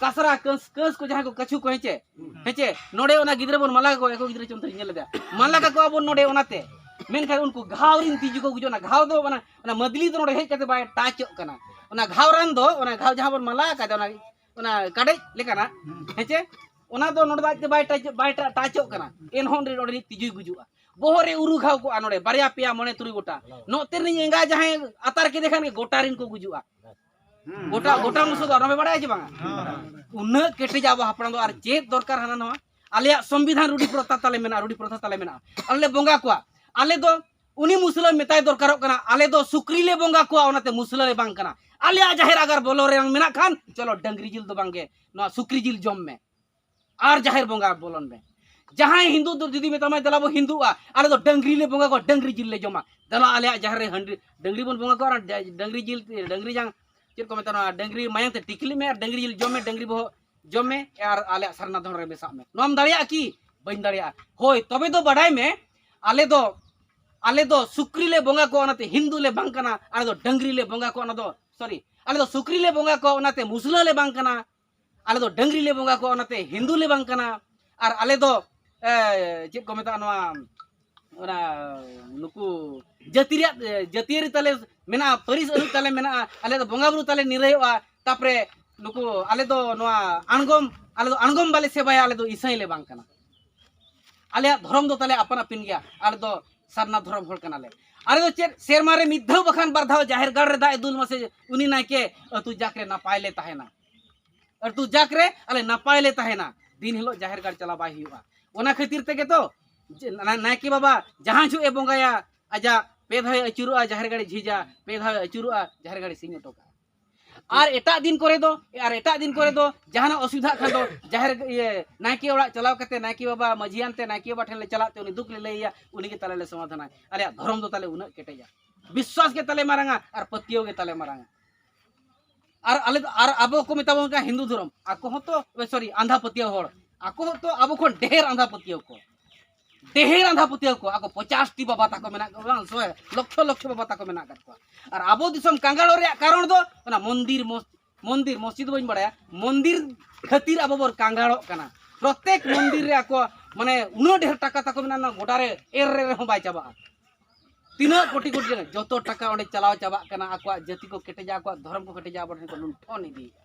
ᱠᱟᱥᱨᱟ ᱠᱟᱹᱥ, ᱠᱟᱹᱥ ᱠᱚ ᱡᱟᱦᱟᱸᱭ ᱠᱚ ᱠᱟᱹᱪᱷᱩ ᱠᱚ, ᱦᱮᱸᱪᱮ, ᱦᱮᱸᱪᱮ, ᱱᱚᱰᱮ ᱚᱱᱟ ᱜᱤᱫᱽᱨᱟᱹ ᱵᱚᱱ ᱢᱟᱞᱟ ᱠᱟᱠᱚᱣᱟ, ᱮᱠᱚ ᱜᱤᱫᱽᱨᱟᱹ ᱪᱚᱱᱛᱨᱤᱧ ᱧᱮᱞ ᱞᱮᱫᱟ, ᱢᱟᱞᱟ ᱠᱟᱠᱚᱣᱟ ᱵᱚᱱ ᱱᱚᱰᱮ ᱚᱱᱟᱛᱮ, ᱢᱮᱱᱠᱷᱟᱱ ᱩᱱᱠᱩ ᱜᱷᱟᱣ ᱨᱤᱱ ᱛᱤᱡᱩ ᱠᱚ ᱜᱩᱡᱩᱜᱼᱟ᱾ ᱚᱱᱟ ᱜᱷᱟᱣ ᱫᱚ ᱚᱱᱟ, ᱚᱱᱟ ᱢᱟᱹᱫᱽᱞᱤ ᱫᱚ ᱱᱚᱰᱮ ᱦᱮᱡ ᱠᱟᱛᱮ ᱵᱟᱭ ᱴᱟᱪᱚᱜ ᱠᱟᱱᱟ᱾ ᱚᱱᱟ ᱜᱷᱟᱣ ᱨᱟᱱ ᱫᱚ, ᱚᱱᱟ ᱜᱷᱟᱣ ᱡᱟᱦᱟᱸ ᱵᱚᱱ ᱢᱟᱞᱟ ᱟᱠᱟᱫᱟ, ᱚᱱᱟ, ᱚᱱᱟ ᱠᱟᱰᱮᱡ ᱞᱮᱠᱟᱱᱟᱜ, ᱦᱮᱸᱪᱮ, ᱚᱱᱟ ᱫᱚ ᱱᱚᱰᱮ ᱫᱚ ᱟᱡᱛᱮ ᱵᱟᱭ ᱴᱟᱪ, ᱵᱟᱭ ᱴᱟ-, ᱴᱟᱪᱚᱜ ᱠᱟᱱᱟ, ᱮᱱᱦᱚᱸ ᱚᱸᱰᱮ, ᱚᱸᱰᱮ ᱨᱤᱱᱤᱡ ᱛᱤᱡᱩᱭ ᱜᱩᱡᱩᱜᱼᱟ᱾ ᱵᱚᱦᱚᱜ ᱨᱮ ᱩᱨᱩ ᱜᱷᱟᱣ ᱠᱚᱜᱼᱟ, ᱱᱚᱰᱮ ᱵᱟᱨᱭᱟ, ᱯᱮᱭᱟ, ᱢᱚᱬᱮ, ᱛᱩᱨᱩᱭ ᱜᱚᱴᱟ᱾ ᱱᱚᱛᱮ ᱨᱤᱱᱤᱡ ᱮᱸᱜᱟ ᱡᱟᱦᱟᱸᱭ ᱟᱛᱟᱨ ᱠᱮᱫᱮ ᱠᱷᱟᱱ ᱜᱮ ᱜᱚᱴᱟ ᱨᱤᱱ ᱠᱚ ᱜᱩᱡᱩᱜᱼᱟ᱾ ᱜᱚᱴᱟ, ᱜᱚᱴᱟ ᱢᱩᱥᱟᱹᱫᱚᱜᱼᱟ, ᱱᱚᱣᱟ ᱯᱮ ᱵᱟᱲᱟᱭᱟ ᱪᱮ ᱵᱟᱝᱟ? ᱩᱱᱟᱹᱜ ᱠᱮᱴᱮᱡ ᱟᱵᱚ ᱦᱟᱯᱲᱟᱢ ᱫᱚ, ᱟᱨ ᱪᱮᱫ ᱫᱚᱨᱠᱟᱨ ᱦᱟᱱᱟ ᱱᱚᱣᱟ? ᱟᱞᱮᱭᱟᱜ ᱥᱚᱝᱵᱤᱫᱷᱟᱱ ᱨᱩᱰᱤ ᱯᱨᱚᱛᱷᱟ ᱛᱟᱞᱮ ᱢᱮᱱᱟᱜᱼᱟ, ᱨᱩᱰᱤ ᱯᱨᱚᱛᱷᱟ ᱛᱟᱞᱮ ᱢᱮᱱᱟᱜᱼᱟ᱾ ᱟᱞᱮ ᱞᱮ ᱵᱚᱸᱜᱟ ᱠᱚᱣᱟ, ᱟᱞᱮ ᱫᱚ ᱩᱱᱤ ᱢᱩᱥᱞᱟᱹ ᱢᱮᱛᱟᱭ ᱫᱚᱨᱠᱟᱨᱚᱜ ᱠᱟᱱᱟ, ᱟᱞᱮ ᱫᱚ ᱥᱩᱠᱨᱤ ᱞᱮ ᱵᱚᱸᱜᱟ ᱠᱚᱣᱟ, ᱚᱱᱟᱛᱮ ᱢᱩᱥᱞᱟᱹ ᱞᱮ ᱵᱟᱝ ᱠᱟᱱᱟ᱾ ᱟᱞᱮᱭᱟᱜ ᱡᱟᱦᱮᱨ ᱟᱜᱟᱨ ᱵᱚᱞᱚ ᱨᱮ ᱢᱮᱱᱟᱜ ᱠᱷᱟᱱ, ᱪᱚᱞᱚ ᱰᱟᱹᱝᱨᱤ ᱡᱤᱞ ᱫᱚ ᱵᱟᱝᱜᱮ, ᱱᱚᱣᱟ ᱥᱩᱠᱨᱤ ᱡᱤᱞ ᱡᱚᱢ ᱢᱮ᱾ ᱟᱨ ᱡᱟᱦᱮᱨ ᱵᱚᱸᱜᱟ ᱵᱚᱞᱚᱱ ᱢᱮ᱾ ᱡᱟᱦᱟᱸᱭ ᱦᱤᱱᱫᱩ ᱫᱚ ᱡᱩᱫᱤ ᱢᱮᱛᱟᱢᱟᱭ, "ᱫᱮᱞᱟ ᱵᱚ ᱦᱤᱱᱫᱩᱜᱼᱟ, ᱟᱞᱮ ᱫᱚ ᱰᱟᱹᱝᱨᱤ ᱞᱮ ᱵᱚᱸᱜᱟ ᱠᱚᱣᱟ, ᱰᱟᱹᱝᱨᱤ ᱡᱤᱞ ᱞᱮ ᱡᱚᱢᱟ, ᱫᱮᱞᱟ ᱟᱞᱮᱭᱟᱜ ᱡᱟᱦᱮᱨ ᱨᱮ ᱦᱟᱺᱰᱤ, ᱰᱟᱹᱝᱨᱤ ᱵᱚᱱ ᱵᱚᱸᱜᱟ ᱠᱚᱣᱟ, ᱟᱨ ᱰᱟ-, ᱰᱟᱹᱝᱨᱤ ᱡᱤᱞ, ᱰᱟᱹᱝᱨᱤ ᱡᱟᱝ, ᱪᱮᱫ ᱠᱚ ᱢᱮᱛᱟᱜᱼᱟ, ᱱᱚᱣᱟ ᱰᱟᱹᱝᱨᱤ ᱢᱟᱭᱟᱝ ᱛᱮ ᱴᱤᱠᱞᱤ ᱢᱮ ᱟᱨ ᱰᱟᱹᱝᱨᱤ ᱡᱤᱞ ᱡᱚᱢ ᱢᱮ, ᱰᱟᱹᱝᱨᱤ ᱵᱚᱦᱚᱜ ᱡᱚᱢ ᱢᱮ, ᱟᱨ ᱟᱞᱮᱭᱟᱜ ᱥᱟᱨᱱᱟ ᱫᱷᱚᱨᱚᱢ ᱨᱮ ᱢᱮᱥᱟᱜ ᱢᱮ᱾" ᱱᱚᱣᱟᱢ ᱫᱟᱲᱮᱭᱟᱜᱼᱟ ᱠᱤ? ᱵᱟᱹᱧ ᱫᱟᱲᱮᱭᱟᱜᱼᱟ᱾ ᱦᱳᱭ, ᱛᱚᱵᱮ ᱫᱚ ᱵᱟᱰᱟᱭ ᱢᱮ, ᱟᱞᱮ ᱫᱚ, ᱟᱞᱮ ᱫᱚ ᱥᱩᱠᱨᱤ ᱞᱮ ᱵᱚᱸᱜᱟ ᱠᱚᱣᱟ, ᱚᱱᱟᱛᱮ ᱦᱤᱱᱫᱩ ᱞᱮ ᱵᱟᱝ ᱠᱟᱱᱟ᱾ ᱟᱞᱮ ᱫᱚ ᱰᱟᱹᱝᱨᱤ ᱞᱮ ᱵᱚᱸᱜᱟ ᱠᱚᱣᱟ, ᱚᱱᱟ ᱫᱚ, ᱥᱚᱨᱤ, ᱟᱞᱮ ᱫᱚ ᱥᱩᱠᱨᱤ ᱞᱮ ᱵᱚᱸᱜᱟ ᱠᱚᱣᱟ, ᱚᱱᱟᱛᱮ ᱢᱩᱥᱞᱟᱹ ᱞᱮ ᱵᱟᱝ ᱠᱟᱱᱟ᱾ ᱟᱞᱮ ᱫᱚ ᱰᱟᱹᱝᱨᱤ ᱞᱮ ᱵᱚᱸᱜᱟ ᱠᱚᱣᱟ, ᱚᱱᱟᱛᱮ ᱦᱤᱱᱫᱩ ᱞᱮ ᱵᱟᱝ ᱠᱟᱱᱟ᱾ ᱟᱨ ᱟᱞᱮ ᱫᱚ, ᱮ, ᱪᱮᱫ ᱠᱚ ᱢᱮᱛᱟᱜᱼᱟ, ᱱᱚᱣᱟ, ᱚᱱᱟ, ᱱᱩᱠᱩ ᱡᱟᱹᱛᱤ ᱨᱮᱭᱟᱜ, ᱮ, ᱡᱟᱹᱛᱤᱭᱟᱹᱨᱤ ᱛᱟᱞᱮ ᱢᱮᱱᱟᱜᱼᱟ, ᱯᱟᱹᱨᱤᱥ ᱟᱹᱨᱤ ᱛᱟᱞᱮ ᱢᱮᱱᱟᱜᱼᱟ, ᱟᱞᱮ ᱫᱚ ᱵᱚᱸᱜᱟ ᱵᱩᱨᱩ ᱛᱟᱞᱮ ᱱᱤᱨᱟᱹᱭᱚᱜᱼᱟ᱾ ᱛᱟᱯᱚᱨᱮ ᱱᱩᱠᱩ, ᱟᱞᱮ ᱫᱚ ᱱᱚᱣᱟ ᱟᱬᱜᱚᱢ, ᱟᱞᱮ ᱫᱚ ᱟᱬᱜᱚᱢ ᱵᱟᱞᱮ ᱥᱮᱵᱟᱭᱟ, ᱟᱞᱮ ᱫᱚ ᱤᱥᱟᱹᱭ ᱞᱮ ᱵᱟᱝ ᱠᱟᱱᱟ᱾ ᱟᱞᱮᱭᱟᱜ ᱫᱷᱚᱨᱚᱢ ᱫᱚ ᱛᱟᱞᱮ ᱟᱯᱟᱱ ᱟᱹᱯᱤᱱ ᱜᱮᱭᱟ, ᱟᱞᱮ ᱫᱚ ᱥᱟᱨᱱᱟ ᱫᱷᱚᱨᱚᱢ ᱦᱚᱲ ᱠᱟᱱᱟᱞᱮ᱾ ᱟᱞᱮ ᱫᱚ ᱪᱮᱫ, ᱥᱮᱨᱢᱟ ᱨᱮ ᱢᱤᱫ ᱫᱷᱟᱣ ᱵᱟᱠᱷᱟᱱ ᱵᱟᱨ ᱫᱷᱟᱣ ᱡᱟᱦᱮᱨ ᱜᱟᱲ ᱨᱮ ᱫᱟᱜ ᱮ ᱫᱩᱞ ᱢᱟᱥᱮ, ᱩᱱᱤ ᱱᱟᱭᱠᱮ ᱟᱹᱛᱩ ᱡᱟᱠ ᱨᱮ ᱱᱟᱯᱟᱭ ᱞᱮ ᱛᱟᱦᱮᱱᱟ᱾ ᱟᱹᱛᱩ ᱡᱟᱠ ᱨᱮ ᱟᱞᱮ ᱱᱟᱯᱟᱭ ᱞᱮ ᱛᱟᱦᱮᱱᱟ, ᱫᱤᱱ ᱦᱤᱞᱳᱜ ᱡᱟᱦᱮᱨ ᱜᱟᱲ ᱪᱟᱞᱟᱣ ᱵᱟᱭ ᱦᱩᱭᱩᱜᱼᱟ᱾ ᱚᱱᱟ ᱠᱷᱟᱹᱛᱤᱨ ᱛᱮᱜᱮ ᱛᱚ, ᱡᱮ ᱱᱟ-, ᱱᱟᱭᱠᱮ ᱵᱟᱵᱟ ᱡᱟᱦᱟᱸ ᱡᱚᱦᱚᱜ ᱮ ᱵᱚᱸᱜᱟᱭᱟ, ᱟᱡᱟᱜ ᱯᱮ ᱫᱷᱟᱣ ᱮ ᱟᱹᱪᱩᱨᱚᱜᱼᱟ, ᱡᱟᱦᱮᱨ ᱜᱟᱲ ᱮ ᱡᱷᱤᱡᱟ, ᱯᱮ ᱫᱷᱟᱣ ᱮ ᱟᱹᱪᱩᱨᱚᱜᱼᱟ, ᱡᱟᱦᱮᱨ ᱜᱟᱲ ᱮ ᱥᱤᱧ ᱚᱴᱚ ᱠᱟᱜᱼᱟ᱾ ᱟᱨ ᱮᱴᱟᱜ ᱫᱤᱱ ᱠᱚᱨᱮ ᱫᱚ, ᱟᱨ ᱮᱴᱟᱜ ᱫᱤᱱ ᱠᱚᱨᱮ ᱫᱚ ᱡᱟᱦᱟᱱᱟᱜ ᱚᱥᱩᱵᱤᱫᱷᱟᱜ ᱠᱷᱟᱱ ᱫᱚ ᱡᱟᱦᱮᱨ, ᱤᱭᱟᱹ, ᱱᱟᱭᱠᱮ ᱚᱲᱟᱜ ᱪᱟᱞᱟᱣ ᱠᱟᱛᱮ ᱱᱟᱭᱠᱮ ᱵᱟᱵᱟ ᱢᱟᱹᱡᱷᱤᱭᱟᱱ ᱛᱮ ᱱᱟᱭᱠᱮ ᱵᱟᱵᱟ ᱴᱷᱮᱱ ᱞᱮ ᱪᱟᱞᱟᱜ ᱛᱮ ᱩᱱᱤ ᱫᱩᱠ ᱞᱮ ᱞᱟᱹᱭ ᱟᱭᱟ, ᱩᱱᱤ ᱜᱮ ᱛᱟᱞᱮ ᱞᱮ ᱥᱚᱢᱟᱫᱷᱟᱱᱟ᱾ ᱟᱞᱮᱭᱟᱜ ᱫᱷᱚᱨᱚᱢ ᱫᱚ ᱛᱟᱞᱮ ᱩᱱᱟᱹᱜ ᱠᱮᱴᱮᱡᱟ, ᱵᱤᱥᱣᱟᱥ ᱜᱮ ᱛᱟᱞᱮ ᱢᱟᱨᱟᱝᱟ ᱟᱨ ᱯᱟᱹᱛᱭᱟᱹᱣ ᱜᱮ ᱛᱟᱞᱮ ᱢᱟᱨᱟᱝᱟ᱾ ᱟᱨ ᱟᱞᱮ ᱫᱚ, ᱟᱨ ᱟᱵᱚ ᱠᱚ ᱢᱮᱛᱟ ᱵᱚᱱ ᱠᱟᱱᱟ ᱦᱤᱱᱫᱩ ᱫᱷᱚᱨᱚᱢ, ᱟᱠᱚ ᱦᱚᱸᱛᱚ, ᱮ, ᱥᱚᱨᱤ, ᱟᱸᱫᱷᱟ ᱯᱟᱹᱛᱭᱟᱹᱣ ᱦᱚᱲ, ᱟᱠᱚ ᱦᱚᱸᱛᱚ ᱟᱵᱚ ᱠᱷᱚᱱ ᱰᱷᱮᱨ ᱟᱸᱫᱷᱟ ᱯᱟᱹᱛᱭᱟᱹᱣ ᱠᱚ᱾ ᱰᱷᱮᱨ ᱟᱸᱫᱷᱟ ᱯᱟᱹᱛᱭᱟᱹᱣ ᱠᱚ, ᱟᱠᱚ ᱯᱚᱪᱟᱥ ᱴᱤ ᱵᱟᱵᱟ ᱛᱟᱠᱚ ᱢᱮᱱᱟᱜ ᱠᱚᱣᱟ, ᱵᱟᱝ, ᱥᱚᱭ ᱞᱚᱠᱷᱚ ᱞᱚᱠᱷᱚ ᱵᱟᱵᱟ ᱛᱟᱠᱚ ᱢᱮᱱᱟᱜ ᱟᱠᱟᱫ ᱠᱚᱣᱟ᱾ ᱟᱨ ᱟᱵᱚ ᱫᱤᱥᱚᱢ ᱠᱟᱸᱜᱟᱲᱚᱜ ᱨᱮᱭᱟᱜ ᱠᱟᱨᱚᱱ ᱫᱚ ᱚᱱᱟ ᱢᱚᱱᱫᱤᱨ ᱢᱚᱥ-, ᱢᱚᱱᱫᱤᱨ ᱢᱚᱥᱡᱤᱫ ᱵᱟᱹᱧ ᱵᱟᱲᱟᱭᱟ, ᱢᱚᱱᱫᱤᱨ ᱠᱷᱟᱹᱛᱤᱨ ᱟᱵᱚ ᱵᱚᱱ ᱠᱟᱸᱜᱟᱲᱚᱜ ᱠᱟᱱᱟ᱾ ᱯᱨᱚᱛᱮᱠ ᱢᱚᱱᱫᱤᱨ ᱨᱮ ᱟᱠᱚ ᱢᱟᱱᱮ ᱩᱱᱟᱹᱜ ᱰᱷᱮᱨ ᱴᱟᱠᱟ ᱛᱟᱠᱚ ᱢᱮᱱᱟᱜᱼᱟ, ᱚᱱᱟ ᱜᱚᱰᱟ ᱨᱮ ᱮᱨ ᱨᱮ ᱨᱮᱦᱚᱸ ᱵᱟᱭ ᱪᱟᱵᱟᱜᱼᱟ᱾ ᱛᱤᱱᱟᱹᱜ ᱠᱳᱴᱤ ᱠᱳᱴᱤ ᱴᱟᱠᱟ, ᱡᱚᱛᱚ ᱴᱟᱠᱟ ᱚᱸᱰᱮ ᱪᱟᱞᱟᱣ ᱪᱟᱵᱟᱜ ᱠᱟᱱᱟ, ᱟᱠᱚᱣᱟᱜ ᱡᱟᱹᱛᱤ ᱠᱚ ᱠᱮᱴᱮᱡᱟ, ᱟᱠᱚᱣᱟᱜ ᱫᱷᱚᱨᱚᱢ ᱠᱚ ᱠᱮᱴᱮᱡᱟ, ᱟᱵᱚ ᱴᱷᱮᱱ ᱠᱚ ᱞᱩᱱᱴᱷᱚᱱ ᱤᱫᱤᱭᱮᱫᱟ᱾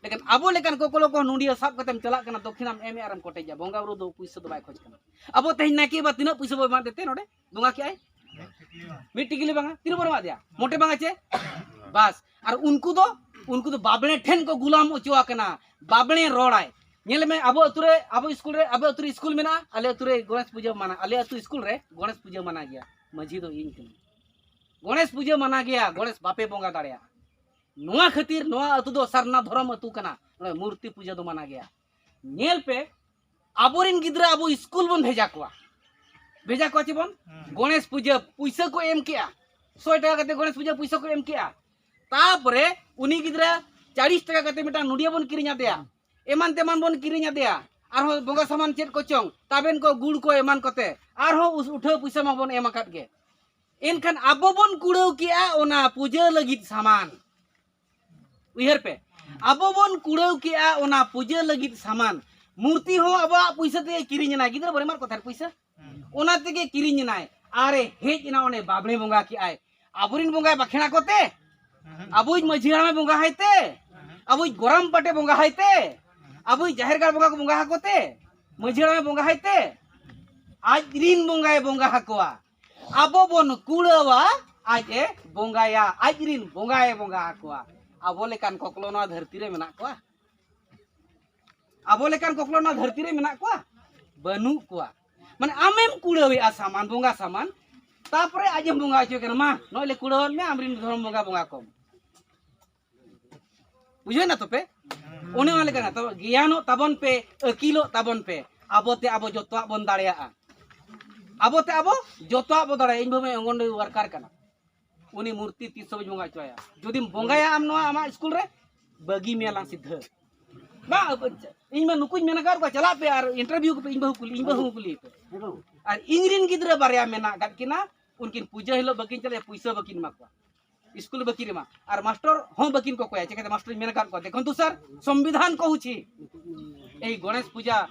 ᱞᱮᱠᱤᱱ ᱟᱵᱚ ᱞᱮᱠᱟᱱ ᱠᱚᱠᱚ ᱠᱚ ᱱᱩᱰᱤᱭᱟᱹ ᱥᱟᱵ ᱠᱟᱛᱮᱢ ᱪᱟᱞᱟᱜ ᱠᱟᱱᱟ, ᱫᱚᱠᱷᱤᱱᱟᱢ ᱮᱢᱮᱜᱼᱟ ᱟᱨᱮᱢ ᱠᱚᱴᱮᱡᱟ, ᱵᱚᱸᱜᱟ ᱵᱩᱨᱩ ᱫᱚ ᱯᱩᱭᱥᱟᱹ ᱫᱚ ᱵᱟᱭ ᱠᱷᱚᱡᱽ ᱠᱟᱱᱟ᱾ ᱟᱵᱚ ᱛᱮᱦᱮᱧ ᱱᱟᱭᱠᱮ ᱵᱟᱵᱟ ᱛᱤᱱᱟᱹᱜ ᱯᱩᱭᱥᱟᱹ ᱵᱚ ᱮᱢᱟᱫᱮ ᱛᱮ ᱱᱚᱰᱮ ᱵᱚᱸᱜᱟ ᱠᱮᱜᱼᱟᱭ? ᱢᱤᱫ ᱴᱤᱠᱞᱤ ᱵᱟᱝᱟ, ᱛᱤᱱᱟᱹᱜ ᱵᱚᱱ ᱮᱢᱟᱫᱮᱭᱟ? ᱢᱚᱴᱮ ᱵᱟᱝᱟ ᱪᱮ? ᱵᱟᱥ᱾ ᱟᱨ ᱩᱱᱠᱩ ᱫᱚ, ᱩᱱᱠᱩ ᱫᱚ ᱵᱟᱵᱽᱲᱮ ᱴᱷᱮᱱ ᱠᱚ ᱜᱩᱞᱟᱢ ᱚᱪᱚ ᱟᱠᱟᱱᱟ᱾ ᱵᱟᱵᱽᱲᱮ ᱨᱚᱲᱟᱭ᱾ ᱧᱮᱞ ᱢᱮ, ᱟᱵᱚ ᱟᱹᱛᱩ ᱨᱮ, ᱟᱵᱚ ᱥᱠᱩᱞ ᱨᱮ, ᱟᱵᱚ ᱟᱹᱛᱩ ᱨᱮ ᱥᱠᱩᱞ ᱢᱮᱱᱟᱜᱼᱟ, ᱟᱞᱮ ᱟᱹᱛᱩ ᱨᱮ ᱜᱚᱬᱮᱥ ᱯᱩᱡᱟᱹ ᱢᱟᱱᱟ, ᱟᱞᱮ ᱟᱹᱛᱩ ᱥᱠᱩᱞ ᱨᱮ ᱜᱚᱬᱮᱥ ᱯᱩᱡᱟᱹ ᱢᱟᱱᱟ ᱜᱮᱭᱟ᱾ ᱢᱟᱹᱡᱷᱤ ᱫᱚ ᱤᱧ ᱠᱟᱹᱱᱟᱹᱧ᱾ ᱜᱚᱬᱮᱥ ᱯᱩᱡᱟᱹ ᱢᱟᱱᱟ ᱜᱮᱭᱟ, ᱜᱚᱬᱮᱥ ᱵᱟᱯᱮ ᱵᱚᱸᱜᱟ ᱫᱟᱲᱮᱭᱟᱜᱼᱟ᱾ ᱱᱚᱣᱟ ᱠᱷᱟᱹᱛᱤᱨ ᱱᱚᱣᱟ ᱟᱹᱛᱩ ᱫᱚ ᱥᱟᱨᱱᱟ ᱫᱷᱚᱨᱚᱢ ᱟᱹᱛᱩ ᱠᱟᱱᱟ, ᱱᱚᱰᱮ ᱢᱩᱨᱛᱤ ᱯᱩᱡᱟᱹ ᱫᱚ ᱢᱟᱱᱟ ᱜᱮᱭᱟ᱾ ᱧᱮᱞ ᱯᱮ, ᱟᱵᱚᱨᱮᱱ ᱜᱤᱫᱽᱨᱟᱹ ᱟᱵᱚ ᱥᱠᱩᱞ ᱵᱚᱱ ᱵᱷᱮᱡᱟ ᱠᱚᱣᱟ, ᱵᱷᱮᱡᱟ ᱠᱚᱣᱟ ᱪᱮᱵᱚᱱ? ᱦᱮᱸ᱾ ᱜᱚᱬᱮᱥ ᱯᱩᱡᱟᱹ ᱯᱩᱭᱥᱟᱹ ᱠᱚ ᱮᱢ ᱠᱮᱜᱼᱟ, ᱥᱚᱭ ᱴᱟᱠᱟ ᱠᱟᱛᱮ ᱜᱚᱬᱮᱥ ᱯᱩᱡᱟᱹ ᱯᱩᱭᱥᱟᱹ ᱠᱚ ᱮᱢ ᱠᱮᱜᱼᱟ᱾ ᱛᱟᱯᱚᱨᱮ ᱩᱱᱤ ᱜᱤᱫᱽᱨᱟᱹ ᱪᱟᱲᱤᱥ ᱴᱟᱠᱟ ᱠᱟᱛᱮ ᱢᱤᱫᱴᱟᱝ ᱱᱚᱰᱤᱭᱟᱹ ᱵᱚᱱ ᱠᱤᱨᱤᱧ ᱟᱫᱮᱭᱟ, ᱮᱢᱟᱱ ᱛᱮᱢᱟᱱ ᱵᱚᱱ ᱠᱤᱨᱤᱧ ᱟᱫᱮᱭᱟ, ᱟᱨᱦᱚᱸ ᱵᱚᱸᱜᱟ ᱥᱟᱢᱟᱱ ᱪᱮᱫ ᱠᱚᱪᱚᱝ, ᱛᱟᱵᱮᱱ ᱠᱚ, ᱜᱩᱲ ᱠᱚ, ᱮᱢᱟᱱ ᱠᱚᱛᱮ, ᱟᱨᱦᱚᱸ ᱩᱥ-, ᱩᱴᱷᱟᱹᱣ ᱯᱩᱭᱥᱟᱹ ᱢᱟᱵᱚᱱ ᱮᱢ ᱟᱠᱟᱫ ᱜᱮ᱾ ᱮᱱᱠᱷᱟᱱ ᱟᱵᱚ ᱵᱚᱱ ᱠᱩᱲᱟᱹᱣ ᱠᱮᱜᱼᱟ ᱚᱱᱟ ᱯᱩᱡᱟᱹ ᱞᱟᱹᱜᱤᱫ ᱥᱟᱢᱟᱱ᱾ ᱩᱭᱦᱟᱹᱨ ᱯᱮ, ᱟᱵᱚ ᱵᱚᱱ ᱠᱩᱲᱟᱹᱣ ᱠᱮᱜᱼᱟ ᱚᱱᱟ ᱯᱩᱡᱟᱹ ᱞᱟᱹᱜᱤᱫ ᱥᱟᱢᱟᱱ᱾ ᱢᱩᱨᱛᱤ ᱦᱚᱸ ᱟᱵᱚᱣᱟᱜ ᱯᱩᱭᱥᱟᱹ ᱛᱮᱜᱮ ᱠᱤᱨᱤᱧ ᱮᱱᱟ᱾ ᱜᱤᱫᱽᱨᱟᱹ ᱵᱚᱱ ᱮᱢᱟᱫ ᱠᱚ ᱛᱟᱦᱮᱸᱫ ᱯᱩᱭᱥᱟᱹ, ᱚᱱᱟ ᱛᱮᱜᱮ ᱠᱤᱨᱤᱧ ᱮᱱᱟᱭ᱾ ᱟᱨᱮ ᱦᱮᱡ ᱮᱱᱟ, ᱚᱸᱰᱮ ᱵᱟᱵᱽᱲᱮ ᱵᱚᱸᱜᱟ ᱠᱮᱜᱼᱟᱭ᱾ ᱟᱵᱚᱨᱮᱱ ᱵᱚᱸᱜᱟᱭ ᱵᱟᱠᱷᱮᱲᱟ ᱠᱚᱛᱮ, ᱟᱵᱚᱭᱤᱡ ᱢᱟᱹᱡᱷᱤ ᱦᱟᱲᱟᱢᱮ ᱵᱚᱸᱜᱟ ᱦᱟᱭ ᱛᱮ, ᱟᱵᱚᱭᱤᱡ ᱜᱚᱨᱟᱢ ᱯᱟᱴᱮ ᱵᱚᱸᱜᱟ ᱦᱟᱭ ᱛᱮ, ᱟᱵᱚᱭᱤᱡ ᱡᱟᱦᱮᱨ ᱜᱟᱲ ᱵᱚᱸᱜᱟ ᱠᱚ ᱵᱚᱸᱜᱟ ᱟᱠᱚ ᱛᱮ, ᱢᱟᱹᱡᱷᱤ ᱦᱟᱲᱟᱢᱮ ᱵᱚᱸᱜᱟ ᱦᱟᱭ ᱛᱮ, ᱟᱡ ᱨᱤᱱ ᱵᱚᱸᱜᱟᱭ ᱵᱚᱸᱜᱟ ᱟᱠᱚᱣᱟ᱾ ᱟᱵᱚ ᱵᱚᱱ ᱠᱩᱲᱟᱹᱣᱟ, ᱟᱡ ᱮ ᱵᱚᱸᱜᱟᱭᱟ, ᱟᱡ ᱨᱤᱱ ᱵᱚᱸᱜᱟᱭ ᱵᱚᱸᱜᱟ ᱟᱠᱚᱣᱟ᱾ ᱟᱵᱚ ᱞᱮᱠᱟᱱ ᱠᱚᱠᱞᱚ ᱱᱚᱣᱟ ᱫᱷᱟᱹᱨᱛᱤ ᱨᱮ ᱢᱮᱱᱟᱜ ᱠᱚᱣᱟ? ᱟᱵᱚ ᱞᱮᱠᱟᱱ ᱠᱚᱠᱞᱚ ᱱᱚᱣᱟ ᱫᱷᱟᱹᱨᱛᱤ ᱨᱮ ᱢᱮᱱᱟᱜ ᱠᱚᱣᱟ? ᱵᱟᱹᱱᱩᱜ ᱠᱚᱣᱟ᱾ ᱢᱟᱱᱮ ᱟᱢᱮᱢ ᱠᱩᱲᱟᱹᱣᱮᱜᱼᱟ ᱥᱟᱢᱟᱱ, ᱵᱚᱸᱜᱟ ᱥᱟᱢᱟᱱ, ᱛᱟᱯᱚᱨᱮ ᱟᱡᱮᱢ ᱵᱚᱸᱜᱟ ᱦᱚᱪᱚᱭ ᱠᱟᱱᱟ, ᱢᱟ ᱱᱚᱜᱼᱚᱭ ᱞᱮ ᱠᱩᱲᱟᱹᱣᱟᱫ ᱢᱮᱭᱟ, ᱟᱢᱨᱤᱱ ᱫᱷᱚᱨᱚᱢ ᱵᱚᱸᱜᱟ ᱵᱚᱸᱜᱟ ᱠᱚᱢ᱾ ᱵᱩᱡᱷᱟᱹᱣ ᱮᱱᱟ ᱛᱚᱯᱮ? ᱚᱱᱮ ᱚᱱᱟ ᱞᱮᱠᱟᱱᱟᱜ ᱛᱚ ᱜᱮᱭᱟᱱᱚᱜ ᱛᱟᱵᱚᱱ ᱯᱮ, ᱟᱹᱠᱤᱞᱚᱜ ᱛᱟᱵᱚᱱ ᱯᱮ, ᱟᱵᱚᱛᱮ ᱟᱵᱚ ᱡᱚᱛᱚᱣᱟᱜ ᱵᱚᱱ ᱫᱟᱲᱮᱭᱟᱜᱼᱟ᱾ ᱟᱵᱚᱛᱮ ᱟᱵᱚ ᱡᱚᱛᱚᱣᱟᱜ ᱵᱚᱱ ᱫᱟᱲᱮᱭᱟᱜᱼᱟ᱾ ᱤᱧ ᱵᱟᱹᱵᱩ ᱚᱝᱜᱚᱱᱣᱟᱲᱤ ᱣᱟᱨᱠᱟᱨ ᱠᱟᱱᱟ, ᱩᱱᱤ ᱢᱩᱨᱛᱤ ᱛᱤᱥ ᱦᱚᱸ ᱵᱟᱹᱧ ᱵᱚᱸᱜᱟ ᱦᱚᱪᱚᱣᱟᱭᱟ᱾ ᱡᱩᱫᱤᱢ ᱵᱚᱸᱜᱟᱭᱟ ᱟᱢ ᱱᱚᱣᱟ ᱟᱢᱟᱜ ᱥᱠᱩᱞ ᱨᱮ, ᱵᱟᱹᱜᱤ ᱢᱮᱭᱟ ᱞᱟᱝ ᱥᱤᱫᱷᱟᱹ᱾ ᱵᱟᱝ, ᱤᱧ ᱢᱟ ᱱᱩᱠᱩᱧ ᱢᱮᱱ ᱟᱠᱟᱫ ᱠᱚᱣᱟ, ᱪᱟᱞᱟᱜ ᱯᱮ ᱟᱨ ᱤᱱᱴᱟᱨᱵᱷᱤᱭᱩ ᱠᱚᱯᱮ, ᱤᱧ ᱵᱟᱹᱦᱩ ᱠᱩᱞᱤ, ᱤᱧ ᱵᱟᱹᱦᱩ ᱠᱩᱞᱤᱭᱮᱯᱮ᱾ ᱟᱨ ᱤᱧ ᱨᱤᱱ ᱜᱤᱫᱽᱨᱟᱹ ᱵᱟᱨᱭᱟ ᱢᱮᱱᱟᱜ ᱟᱠᱟᱫ ᱠᱤᱱᱟ, ᱩᱱᱠᱤᱱ ᱯᱩᱡᱟᱹ ᱦᱤᱞᱳᱜ ᱵᱟᱹᱠᱤᱱ ᱪᱟᱞᱟᱜᱼᱟ, ᱯᱩᱭᱥᱟᱹ ᱵᱟᱹᱠᱤᱱ ᱮᱢᱟ ᱠᱚᱣᱟ, ᱤᱥᱠᱩᱞ ᱵᱟᱹᱠᱤᱱ ᱮᱢᱟ, ᱟᱨ ᱢᱟᱥᱴᱚᱨ ᱦᱚᱸ ᱵᱟᱹᱠᱤᱱ ᱠᱚᱠᱚᱭᱟ᱾ ᱪᱤᱠᱟᱹᱛᱮ ᱢᱟᱥᱴᱚᱨᱤᱧ ᱢᱮᱱ ᱟᱠᱟᱫ ᱠᱚᱣᱟ, ᱫᱮᱠᱷᱚᱱᱛᱩ ᱥᱟᱨ, ᱥᱚᱝᱵᱤᱫᱷᱟᱱ ᱠᱚ ᱦᱩᱪᱤ, ᱮᱭ ᱜᱚᱬᱮᱥ ᱯᱩᱡᱟ,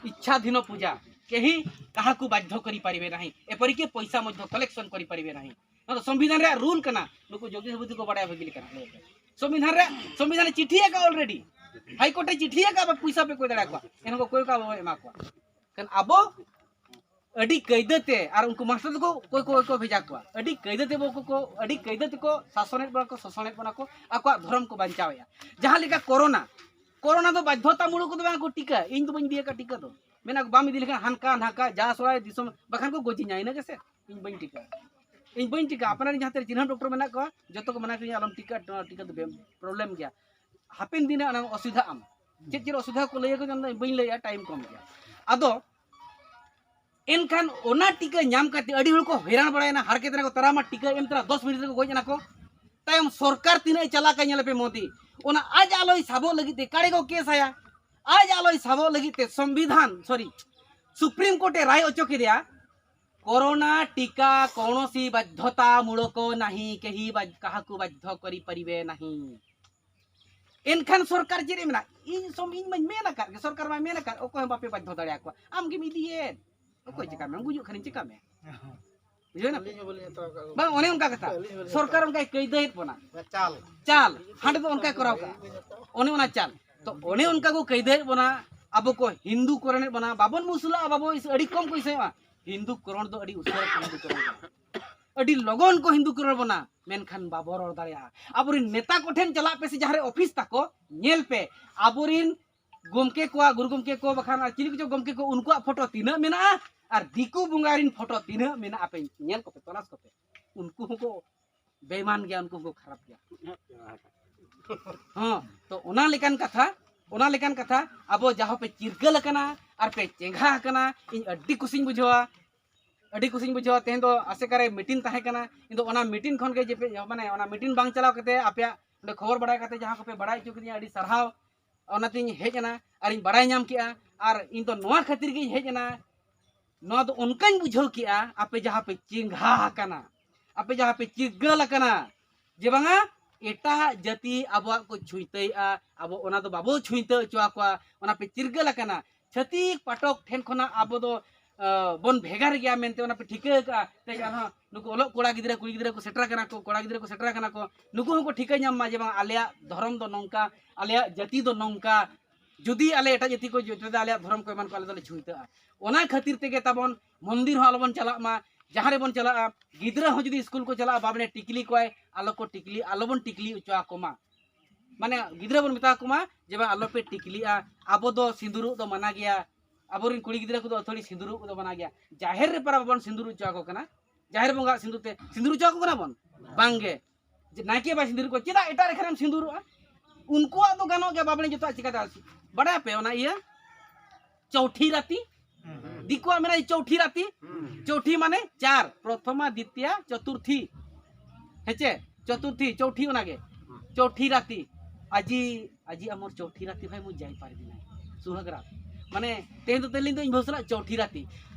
ᱤᱪᱪᱷᱟᱫᱷᱤᱱᱚ ᱯᱩᱡᱟ, ᱠᱮᱦᱤ ᱠᱟᱦᱟᱠᱩ ᱵᱟᱫᱽᱫᱷᱚ ᱠᱚᱨᱤ ᱯᱟᱨᱤᱵᱮ ᱱᱟᱦᱤ, ᱮᱯᱚᱨᱤᱠᱮ ᱯᱚᱭᱥᱟ ᱢᱚᱫᱽᱫᱷᱚ ᱠᱚᱞᱮᱠᱥᱚᱱ ᱠᱚᱨᱤ ᱯᱟᱨᱤᱵᱮ ᱱᱟᱦᱤ᱾ ᱱᱚᱣᱟ ᱫᱚ ᱥᱚᱝᱵᱤᱫᱷᱟᱱ ᱨᱮᱭᱟᱜ ᱨᱩᱞ ᱠᱟᱱᱟ᱾ ᱱᱩᱠᱩ ᱡᱚᱜᱽᱫᱤᱥ ᱵᱟᱵᱩ ᱛᱟᱠᱚ ᱵᱟᱲᱟᱭᱟ ᱵᱷᱟᱹᱜᱤ ᱞᱮᱠᱟ᱾ ᱥᱚᱝᱵᱤᱫᱷᱟᱱ ᱨᱮ, ᱥᱚᱝᱵᱤᱫᱷᱟᱱ ᱮ ᱪᱤᱴᱷᱤ ᱟᱠᱟᱫ ᱚᱞᱨᱮᱰᱤ, ᱦᱟᱭ ᱠᱳᱨᱴ ᱮ ᱪᱤᱴᱷᱤ ᱟᱠᱟᱫ, ᱟᱵᱟᱨ ᱯᱩᱭᱥᱟ ᱯᱮ ᱠᱚᱭ ᱫᱟᱲᱮ ᱟᱠᱚᱣᱟ, ᱮᱱᱦᱚᱸ ᱠᱚ ᱠᱚᱭ ᱠᱚᱣᱟ, ᱵᱟᱵᱚ ᱮᱢᱟ ᱠᱚᱣᱟ᱾ ᱠᱷᱟᱱ ᱟᱵᱚ ᱟᱹᱰᱤ ᱠᱟᱹᱭᱫᱟᱹ ᱛᱮ, ᱟᱨ ᱩᱱᱠᱩ ᱢᱟᱥᱴᱟᱨ ᱫᱚᱠᱚ ᱚᱠᱚᱭ ᱠᱚ, ᱚᱠᱚᱭ ᱠᱚ ᱵᱷᱮᱡᱟ ᱠᱚᱣᱟ, ᱟᱹᱰᱤ ᱠᱟᱹᱭᱫᱟᱹ ᱛᱮ ᱵᱚ ᱠᱚ, ᱟᱹᱰᱤ ᱠᱟᱹᱭᱫᱟᱹ ᱛᱮᱠᱚ ᱥᱟᱥᱚᱱᱮᱫ ᱵᱚᱱᱟ ᱠᱚ, ᱥᱟᱥᱚᱱᱮᱫ ᱵᱚᱱᱟ ᱠᱚ, ᱟᱠᱚᱣᱟᱜ ᱫᱷᱚᱨᱚᱢ ᱠᱚ ᱵᱟᱧᱪᱟᱣᱮᱫᱼᱟ᱾ ᱡᱟᱦᱟᱸ ᱞᱮᱠᱟ ᱠᱳᱨᱳᱱᱟ, ᱠᱳᱨᱳᱱᱟ ᱫᱚ ᱵᱟᱫᱽᱫᱷᱚᱛᱟᱢᱩᱞᱚᱠ ᱫᱚ ᱵᱟᱝ ᱠᱚ ᱴᱤᱠᱟ, ᱤᱧ ᱫᱚ ᱵᱟᱹᱧ ᱤᱫᱤᱭᱟᱠᱟᱫ ᱴᱤᱠᱟ ᱫᱚ, ᱢᱮᱱᱟ ᱠᱚ ᱵᱟᱢ ᱤᱫᱤ ᱞᱮᱠᱷᱟᱱ ᱦᱟᱱᱠᱟ ᱱᱟᱠᱟ ᱡᱟ ᱥᱚᱲᱟᱭ ᱫᱤᱥᱚᱢ, ᱵᱟᱠᱷᱟᱱ ᱠᱚ ᱜᱚᱡᱤᱧᱟ, ᱤᱱᱟᱹ ᱜᱮᱥᱮ᱾ ᱤᱧ ᱵᱟᱹᱧ ᱴᱤᱠᱟ, ᱤᱧ ᱵᱟᱹᱧ ᱴᱤᱠᱟ᱾ ᱟᱯᱱᱟᱨ ᱡᱟᱦᱟᱸ ᱛᱤᱱᱟᱹᱜ ᱪᱤᱱᱦᱟᱹᱯ ᱰᱚᱠᱴᱚᱨ ᱢᱮᱱᱟᱜ ᱠᱚᱣᱟ, ᱡᱚᱛᱚ ᱠᱚ ᱢᱟᱱᱟ ᱠᱚᱣᱟ ᱟᱞᱚᱢ ᱴᱤᱠᱟ, ᱴᱤᱠᱟ ᱫᱚ ᱯᱨᱚᱵᱞᱮᱢ ᱜᱮᱭᱟ, ᱦᱟᱯᱮᱱ ᱫᱤᱱ ᱨᱮ ᱚᱱᱟ ᱚᱥᱩᱵᱤᱫᱷᱟ ᱟᱢ᱾ ᱪᱮᱫ ᱪᱮᱫ ᱚᱥᱩᱵᱤᱫᱷᱟ ᱠᱚ ᱞᱟᱹᱭ ᱟᱠᱚ, ᱚᱱᱟ ᱫᱚ ᱵᱟᱹᱧ ᱞᱟᱹᱭᱟ, ᱴᱟᱭᱤᱢ ᱠᱚᱢ ᱜᱮᱭᱟ᱾ ᱟᱫᱚ ᱮᱱᱠᱷᱟᱱ ᱚᱱᱟ ᱴᱤᱠᱟᱹ ᱧᱟᱢ ᱠᱟᱛᱮ ᱟᱹᱰᱤ ᱦᱚᱲ ᱠᱚ ᱦᱚᱭᱨᱟᱱ ᱵᱟᱲᱟᱭᱮᱱᱟ, ᱦᱟᱨᱠᱮᱛ ᱮᱱᱟ ᱠᱚ, ᱛᱟᱨᱟ ᱢᱟ ᱴᱤᱠᱟᱹ ᱮᱢ ᱛᱚᱨᱟ ᱫᱚᱥ ᱢᱤᱱᱤᱴ ᱨᱮᱠᱚ ᱜᱚᱡ ᱮᱱᱟ ᱠᱚ᱾ ᱛᱟᱭᱚᱢ ᱥᱚᱨᱠᱟᱨ ᱛᱤᱱᱟᱹᱜ ᱮ ᱪᱟᱞᱟᱜ ᱠᱟᱱᱟ ᱧᱮᱞ ᱯᱮ ᱢᱳᱫᱤ, ᱚᱱᱟ ᱟᱡ ᱟᱞᱚᱭ ᱥᱟᱵᱚᱜ ᱞᱟᱹᱜᱤᱫ ᱛᱮ ᱠᱟᱲᱮ ᱠᱚ ᱠᱮᱥ ᱟᱭᱟ, ᱟᱡ ᱟᱞᱚᱭ ᱥᱟᱵᱚᱜ ᱞᱟᱹᱜᱤᱫ ᱛᱮ ᱥᱚᱝᱵᱤᱫᱷᱟᱱ, ᱥᱚᱨᱤ, ᱥᱩᱯᱨᱤᱢ ᱠᱳᱨᱴ ᱮ ᱨᱟᱭ ᱚᱪᱚ ᱠᱮᱫᱮᱭᱟ, ᱠᱳᱨᱳᱱᱟ ᱴᱤᱠᱟ ᱠᱚᱱᱚᱥᱤ ᱵᱟᱫᱽᱫᱷᱚᱛᱟ ᱢᱩᱲᱚᱠᱚ ᱱᱟᱦᱤ, ᱠᱮᱦᱤ ᱵᱟᱫᱽ-, ᱠᱟᱦᱟᱠᱩ ᱵᱟᱫᱽᱫᱷᱚ ᱠᱚᱨᱤ ᱯᱟᱨᱤᱵᱮ ᱱᱟᱦᱤ᱾ ᱮᱱᱠᱷᱟᱱ ᱥᱚᱨᱠᱟᱨ ᱪᱮᱫ ᱮ ᱢᱮᱱᱟ? ᱤᱧ ᱥᱚᱢ-, ᱤᱧ ᱢᱟᱧ ᱢᱮᱱ ᱟᱠᱟᱫ ᱜᱮ, ᱥᱚᱨᱠᱟᱨ ᱢᱟᱭ ᱢᱮᱱ ᱟᱠᱟᱫ, ᱚᱠᱚᱭ ᱦᱚᱸ ᱵᱟᱯᱮ ᱵᱟᱫᱽᱫᱷᱚ ᱫᱟᱲᱮᱭᱟᱠᱚᱣᱟ᱾ ᱟᱢ ᱜᱮᱢ ᱤᱫᱤᱭᱮᱫ, ᱚᱠᱚᱭ ᱪᱤᱠᱟ ᱢᱮ? ᱜᱩᱡᱩᱜ ᱠᱷᱟᱱᱤᱧ ᱪᱤᱠᱟ ᱢᱮ? ᱵᱩᱡᱷᱟᱹᱣ ᱱᱟ? ᱟᱹᱞᱤᱧ ᱦᱚᱸ ᱵᱟᱹᱞᱤᱧ ᱦᱟᱛᱟᱣ ᱟᱠᱟᱫ ᱠᱚᱣᱟ᱾ ᱵᱟᱝ, ᱚᱱᱮ ᱚᱱᱠᱟ ᱠᱟᱛᱷᱟ᱾ ᱟᱹᱞᱤᱧ ᱦᱚᱸ ᱵᱟᱹᱞᱤᱧ ᱥᱚᱨᱠᱟᱨ ᱦᱟᱛᱟᱣ ᱚᱱᱠᱟᱭ ᱠᱟᱹᱭᱫᱟᱹᱭᱮᱫ ᱵᱚᱱᱟ᱾ ᱟᱠᱟᱫ ᱠᱚᱣᱟ᱾ ᱪᱟᱞ᱾ ᱪᱟᱞ᱾ ᱦᱟᱸᱰᱮ ᱫᱚ ᱚᱱᱠᱟᱭ ᱠᱚᱨᱟᱣ ᱠᱟᱜᱼᱟ᱾ ᱚᱱᱮ ᱚᱱᱟ ᱪᱟᱞ᱾ ᱛᱚ, ᱚᱱᱮ ᱚᱱᱠᱟ ᱠᱚ ᱠᱟᱹᱭᱫᱟᱹᱭᱮᱫ ᱵᱚᱱᱟ, ᱟᱵᱚ ᱠᱚ ᱦᱤᱱᱫᱩ ᱠᱚᱨᱮᱱᱮᱫ ᱵᱚᱱᱟ, ᱵᱟᱵᱚᱱ ᱢᱩᱥᱞᱟᱹᱜᱼᱟ, ᱵᱟᱵᱚ ᱤᱥ-, ᱟᱹᱰᱤ ᱠᱚᱢ ᱠᱚ ᱤᱥᱟᱹᱭᱚᱜᱼᱟ᱾ ᱦᱤᱱᱫᱩ ᱠᱚᱨᱚᱱ ᱫᱚ ᱟᱹᱰᱤ ᱩᱥᱟᱹᱨᱟ ᱠᱚ ᱦᱤᱱᱫᱩ ᱠᱚᱨᱚᱱ ᱠᱟᱱᱟ᱾ ᱟᱹᱰᱤ ᱞᱚᱜᱚᱱ ᱠᱚ ᱦᱤᱱᱫᱩ ᱠᱚᱨᱚᱱ ᱵᱚᱱᱟ, ᱢᱮᱱᱠᱷᱟᱱ ᱵᱟᱵᱚ ᱨᱚᱲ ᱫᱟᱲᱮᱭᱟᱜᱼᱟ᱾ ᱟᱵᱚᱨᱮᱱ ᱱᱮᱛᱟ ᱠᱚᱴᱷᱮᱱ ᱪᱟᱞᱟᱜ ᱯᱮ ᱥᱮ ᱡᱟᱦᱟᱸ ᱨᱮ ᱚᱯᱷᱤᱥ ᱛᱟᱠᱚ, ᱧᱮᱞ ᱯᱮ, ᱟᱵᱚᱨᱮᱱ ᱜᱚᱢᱠᱮ ᱠᱚᱣᱟᱜ, ᱜᱩᱨᱩ ᱜᱚᱢᱠᱮ ᱠᱚ ᱵᱟᱠᱷᱟᱱ ᱟᱨ ᱪᱤᱞᱤ ᱠᱚᱪᱚ ᱜᱚᱢᱠᱮ ᱠᱚ, ᱩᱱᱠᱩᱣᱟᱜ ᱯᱷᱳᱴᱳ ᱛᱤᱱᱟᱹᱜ ᱢᱮᱱᱟᱜᱼᱟ ᱟᱨ ᱫᱤᱠᱩ ᱵᱚᱸᱜᱟ ᱨᱮᱱ ᱯᱷᱳᱴᱳ ᱛᱤᱱᱟᱹᱜ ᱢᱮᱱᱟᱜᱼᱟ, ᱯᱮ ᱧᱮᱞ ᱠᱚᱯᱮ, ᱛᱚᱞᱟᱥ ᱠᱚᱯᱮ᱾ ᱩᱱᱠᱩ ᱦᱚᱸᱠᱚ ᱵᱮᱭᱢᱟᱱ ᱜᱮᱭᱟ, ᱩᱱᱠᱩ ᱦᱚᱸᱠᱚ ᱠᱷᱟᱨᱟᱯ ᱜᱮᱭᱟ᱾ ᱦᱚᱸ, ᱛᱚ ᱚᱱᱟ ᱞᱮᱠᱟᱱ ᱠᱟᱛᱷᱟ, ᱚᱱᱟ ᱞᱮᱠᱟᱱ ᱠᱟᱛᱷᱟ, ᱟᱵᱚ ᱡᱟᱦᱚᱸ ᱯᱮ ᱪᱤᱨᱜᱟᱹᱞ ᱟᱠᱟᱱᱟ ᱟᱨ ᱯᱮ ᱪᱮᱸᱜᱷᱟ ᱟᱠᱟᱱᱟ, ᱤᱧ ᱟᱹᱰᱤ ᱠᱩᱥᱤᱧ ᱵᱩᱡᱷᱟᱹᱣᱟ, ᱟᱹᱰᱤ ᱠᱩᱥᱤᱧ ᱵᱩᱡᱷᱟᱹᱣᱟ᱾ ᱛᱮᱦᱮᱧ ᱫᱚ ᱟᱥᱮᱠᱟ ᱨᱮ ᱢᱤᱴᱤᱝ ᱛᱟᱦᱮᱸ ᱠᱟᱱᱟ, ᱤᱧ ᱫᱚ ᱚᱱᱟ ᱢᱤᱴᱤᱝ ᱠᱷᱚᱱ ᱜᱮ ᱡᱮ ᱯᱮ, ᱢᱟᱱᱮ ᱚᱱᱟ ᱢᱤᱴᱤᱝ ᱵᱟᱝ ᱪᱟᱞᱟᱣ ᱠᱟᱛᱮ ᱟᱯᱮᱭᱟᱜ ᱚᱸᱰᱮ ᱠᱷᱚᱵᱚᱨ ᱵᱟᱲᱟᱭ ᱠᱟᱛᱮ ᱡᱟᱦᱟᱸ ᱠᱚᱯᱮ ᱵᱟᱲᱟᱭ ᱦᱚᱪᱚ ᱠᱤᱫᱤᱧᱟ, ᱟᱹᱰᱤ ᱥᱟᱨᱦᱟᱣ᱾ ᱚᱱᱟᱛᱤᱧ ᱦᱮᱡ ᱮᱱᱟ ᱟᱨᱤᱧ ᱵᱟᱲᱟᱭ ᱧᱟᱢ ᱠᱮᱜᱼᱟ᱾ ᱟᱨ ᱤᱧ ᱫᱚ ᱱᱚᱣᱟ ᱠᱷᱟᱹᱛᱤᱨ ᱜᱤᱧ ᱦᱮᱡ ᱮᱱᱟ, ᱱᱚᱣᱟ ᱫᱚ ᱚᱱᱠᱟᱧ ᱵᱩᱡᱷᱟᱹᱣ ᱠᱮᱜᱼᱟ, ᱟᱯᱮ ᱡᱟᱦᱟᱸ ᱯᱮ ᱪᱮᱸᱜᱷᱟ ᱟᱠᱟᱱᱟ, ᱟᱯᱮ ᱡᱟᱦᱟᱸ ᱯᱮ ᱪᱤᱨᱜᱟᱹᱞ ᱟᱠᱟᱱᱟ, ᱡᱮ ᱵᱟᱝᱟ ᱮᱴᱟᱜ ᱡᱟᱹᱛᱤ ᱟᱵᱚᱣᱟᱜ ᱠᱚ ᱪᱷᱩᱸᱭᱛᱟᱹᱭᱮᱜᱼᱟ, ᱟᱵᱚ ᱚᱱᱟ ᱫᱚ ᱵᱟᱵᱚ ᱪᱷᱩᱸᱭᱛᱟᱹ ᱦᱚᱪᱚ ᱟᱠᱚᱣᱟ, ᱚᱱᱟ ᱯᱮ ᱪᱤᱨᱜᱟᱹᱞ ᱟᱠᱟᱱᱟ᱾ ᱪᱷᱟᱹᱛᱤᱠ ᱯᱟᱴᱚᱠ ᱴᱷᱮᱱ ᱠᱷᱚᱱᱟᱜ ᱟᱵᱚ ᱫᱚ ᱵᱚᱱ ᱵᱷᱮᱜᱟᱨ ᱜᱮᱭᱟ ᱢᱮᱱᱛᱮ ᱚᱱᱟ ᱯᱮ ᱴᱷᱤᱠᱟᱹ ᱟᱠᱟᱫᱼᱟ᱾ ᱛᱮ ᱟᱨᱦᱚᱸ ᱱᱩᱠᱩ ᱚᱞᱚᱜ ᱠᱚᱲᱟ ᱜᱤᱫᱽᱨᱟᱹ ᱠᱩᱲᱤ ᱜᱤᱫᱽᱨᱟᱹ ᱠᱚ ᱥᱮᱴᱮᱨ ᱟᱠᱟᱱᱟ ᱠᱚ, ᱠᱚᱲᱟ ᱜᱤᱫᱽᱨᱟᱹ ᱠᱚ ᱥᱮᱴᱮᱨ ᱟᱠᱟᱱᱟ ᱠᱚ, ᱱᱩᱠᱩ ᱦᱚᱸᱠᱚ ᱴᱷᱤᱠᱟᱹ ᱧᱟᱢ ᱢᱟ ᱡᱮ ᱵᱟᱝ ᱟᱞᱮᱭᱟᱜ ᱫᱷᱚᱨᱚᱢ ᱫᱚ ᱱᱚᱝᱠᱟ, ᱟᱞᱮᱭᱟᱜ ᱡᱟᱹᱛᱤ ᱫᱚ ᱱᱚᱝᱠᱟ᱾ ᱡᱩᱫᱤ ᱟᱞᱮ ᱮᱴᱟᱜ ᱡᱟᱹᱛᱤ ᱠᱚ ᱡᱚᱴᱮᱫᱟ ᱟᱞᱮᱭᱟᱜ ᱫᱷᱚᱨᱚᱢ ᱠᱚ ᱮᱢᱟᱱ ᱠᱚ, ᱟᱞᱮ ᱫᱚᱞᱮ ᱪᱷᱩᱸᱭᱛᱟᱹᱜᱼᱟ᱾ ᱚᱱᱟ ᱠᱷᱟᱹᱛᱤᱨ ᱛᱮᱜᱮ ᱛᱟᱵᱚᱱ ᱢᱚᱱᱫᱤᱨ ᱦᱚᱸ ᱟᱞᱚᱵᱚᱱ ᱪᱟᱞᱟᱜ ᱢᱟ᱾ ᱡᱟᱦᱟᱸ ᱨᱮᱵᱚᱱ ᱪᱟᱞᱟᱜᱼᱟ, ᱜᱤᱫᱽᱨᱟᱹ ᱦᱚᱸ ᱡᱩᱫᱤ ᱥᱠᱩᱞ ᱠᱚ ᱪᱟᱞᱟᱜᱼᱟ, ᱵᱟᱵᱱᱮ ᱴᱤᱠᱞᱤ ᱠᱚᱣᱟᱭ, ᱟᱞᱚ ᱠᱚ ᱴᱤᱠᱞᱤ, ᱟᱞᱚᱵᱚᱱ ᱴᱤᱠᱞᱤ ᱦᱚᱪᱚ ᱟᱠᱚ ᱢᱟ᱾ ᱢᱟᱱᱮ ᱜᱤᱫᱽᱨᱟᱹ ᱵᱚᱱ ᱢᱮᱛᱟ ᱠᱚ ᱢᱟ ᱡᱮ ᱵᱟᱝ ᱟᱞᱚᱯᱮ ᱴᱤᱠᱞᱤᱜᱼᱟ, ᱟᱵᱚ ᱫᱚ ᱥᱤᱸᱫᱩᱨᱩᱜ ᱫᱚ ᱢᱟᱱᱟ ᱜᱮᱭᱟ, ᱟᱵᱚᱨᱮᱱ ᱠᱩᱲᱤ ᱜᱤᱫᱽᱨᱟᱹ ᱠᱚᱫᱚ ᱟᱹᱛᱷᱟᱹᱲᱤ ᱥᱤᱸᱫᱩᱨᱩᱜ ᱫᱚ ᱢᱟᱱᱟ ᱜᱮᱭᱟ᱾ ᱡᱟᱦᱮᱨ ᱨᱮ ᱯᱟᱨᱟ ᱵᱟᱵᱚᱱ ᱥᱤᱸᱫᱩᱨ ᱦᱚᱪᱚ ᱟᱠᱚ ᱠᱟᱱᱟ, ᱡᱟᱦᱮᱨ ᱵᱚᱸᱜᱟ ᱥᱤᱸᱫᱩᱨ ᱛᱮ ᱥᱤᱸᱫᱩᱨ ᱦᱚᱪᱚ ᱟᱠᱚ ᱠᱟᱱᱟ ᱵᱚᱱ? ᱵᱟᱝᱜᱮ᱾ ᱡᱮ ᱱᱟᱭᱠᱮ ᱵᱟᱭ ᱥᱤᱸᱫᱩᱨ ᱠᱚᱣᱟ, ᱪᱮᱫᱟᱜ ᱮᱴᱟᱜ ᱨᱮᱠᱷᱟᱱᱮᱢ ᱥᱤᱸᱫᱩᱨᱚᱜᱼᱟ? ᱩᱱᱠᱩᱣᱟᱜ ᱫᱚ ᱜᱟᱱᱚᱜ ᱜᱮᱭᱟ, ᱵᱟᱵᱽᱲᱮ ᱡᱚᱛᱚᱣᱟᱜ ᱪᱤᱠᱟᱹ ᱫᱟᱲᱮᱭᱟᱜᱼᱟ᱾ ᱵᱟᱲᱟᱭᱟᱯᱮ ᱚᱱᱟ ᱤᱭᱟᱹ ᱪᱳᱣᱴᱷᱤ ᱨᱟᱛᱤ? ᱫᱤᱠᱩᱣᱟᱜ ᱢᱮᱱᱟᱜᱼᱟ ᱪᱳᱣᱴᱷᱤ ᱨᱟᱛᱤ᱾ ᱪᱳᱣᱴᱷᱤ ᱢᱟᱱᱮ ᱪᱟᱨ, ᱯᱨᱚᱛᱷᱚᱢᱟ, ᱫᱤᱛᱤᱭᱟ, ᱪᱚᱛᱩᱨᱛᱷᱤ᱾ ᱦᱮᱸᱪᱮ? ᱪᱚᱛᱩᱨᱛᱷᱤ, ᱪᱳᱣᱴᱷᱤ ᱚᱱᱟᱜᱮ᱾ ᱪᱳᱣᱴᱷᱤ ᱨᱟᱛᱤ᱾ ᱟᱡᱤ, ᱟᱡᱤ ᱟᱢᱚᱨ ᱪᱳᱣᱴᱷᱤ ᱨᱟᱛᱤ ᱵᱷᱟᱭ ᱢᱩ ᱡᱟᱭ ᱯᱟᱨᱤ ᱱᱟᱭ᱾ ᱥᱩᱦᱟᱜᱽ ᱨᱟᱛ᱾ ᱢᱟᱱᱮ ᱛᱮᱦᱮᱧ ᱫᱚ ᱛᱮᱞᱤᱧ ᱫᱚ ᱤᱧ ᱵᱟᱹᱦᱩ ᱥᱟᱞᱟᱜ ᱪᱳᱣᱴᱷᱤ ᱨᱟᱛᱤ᱾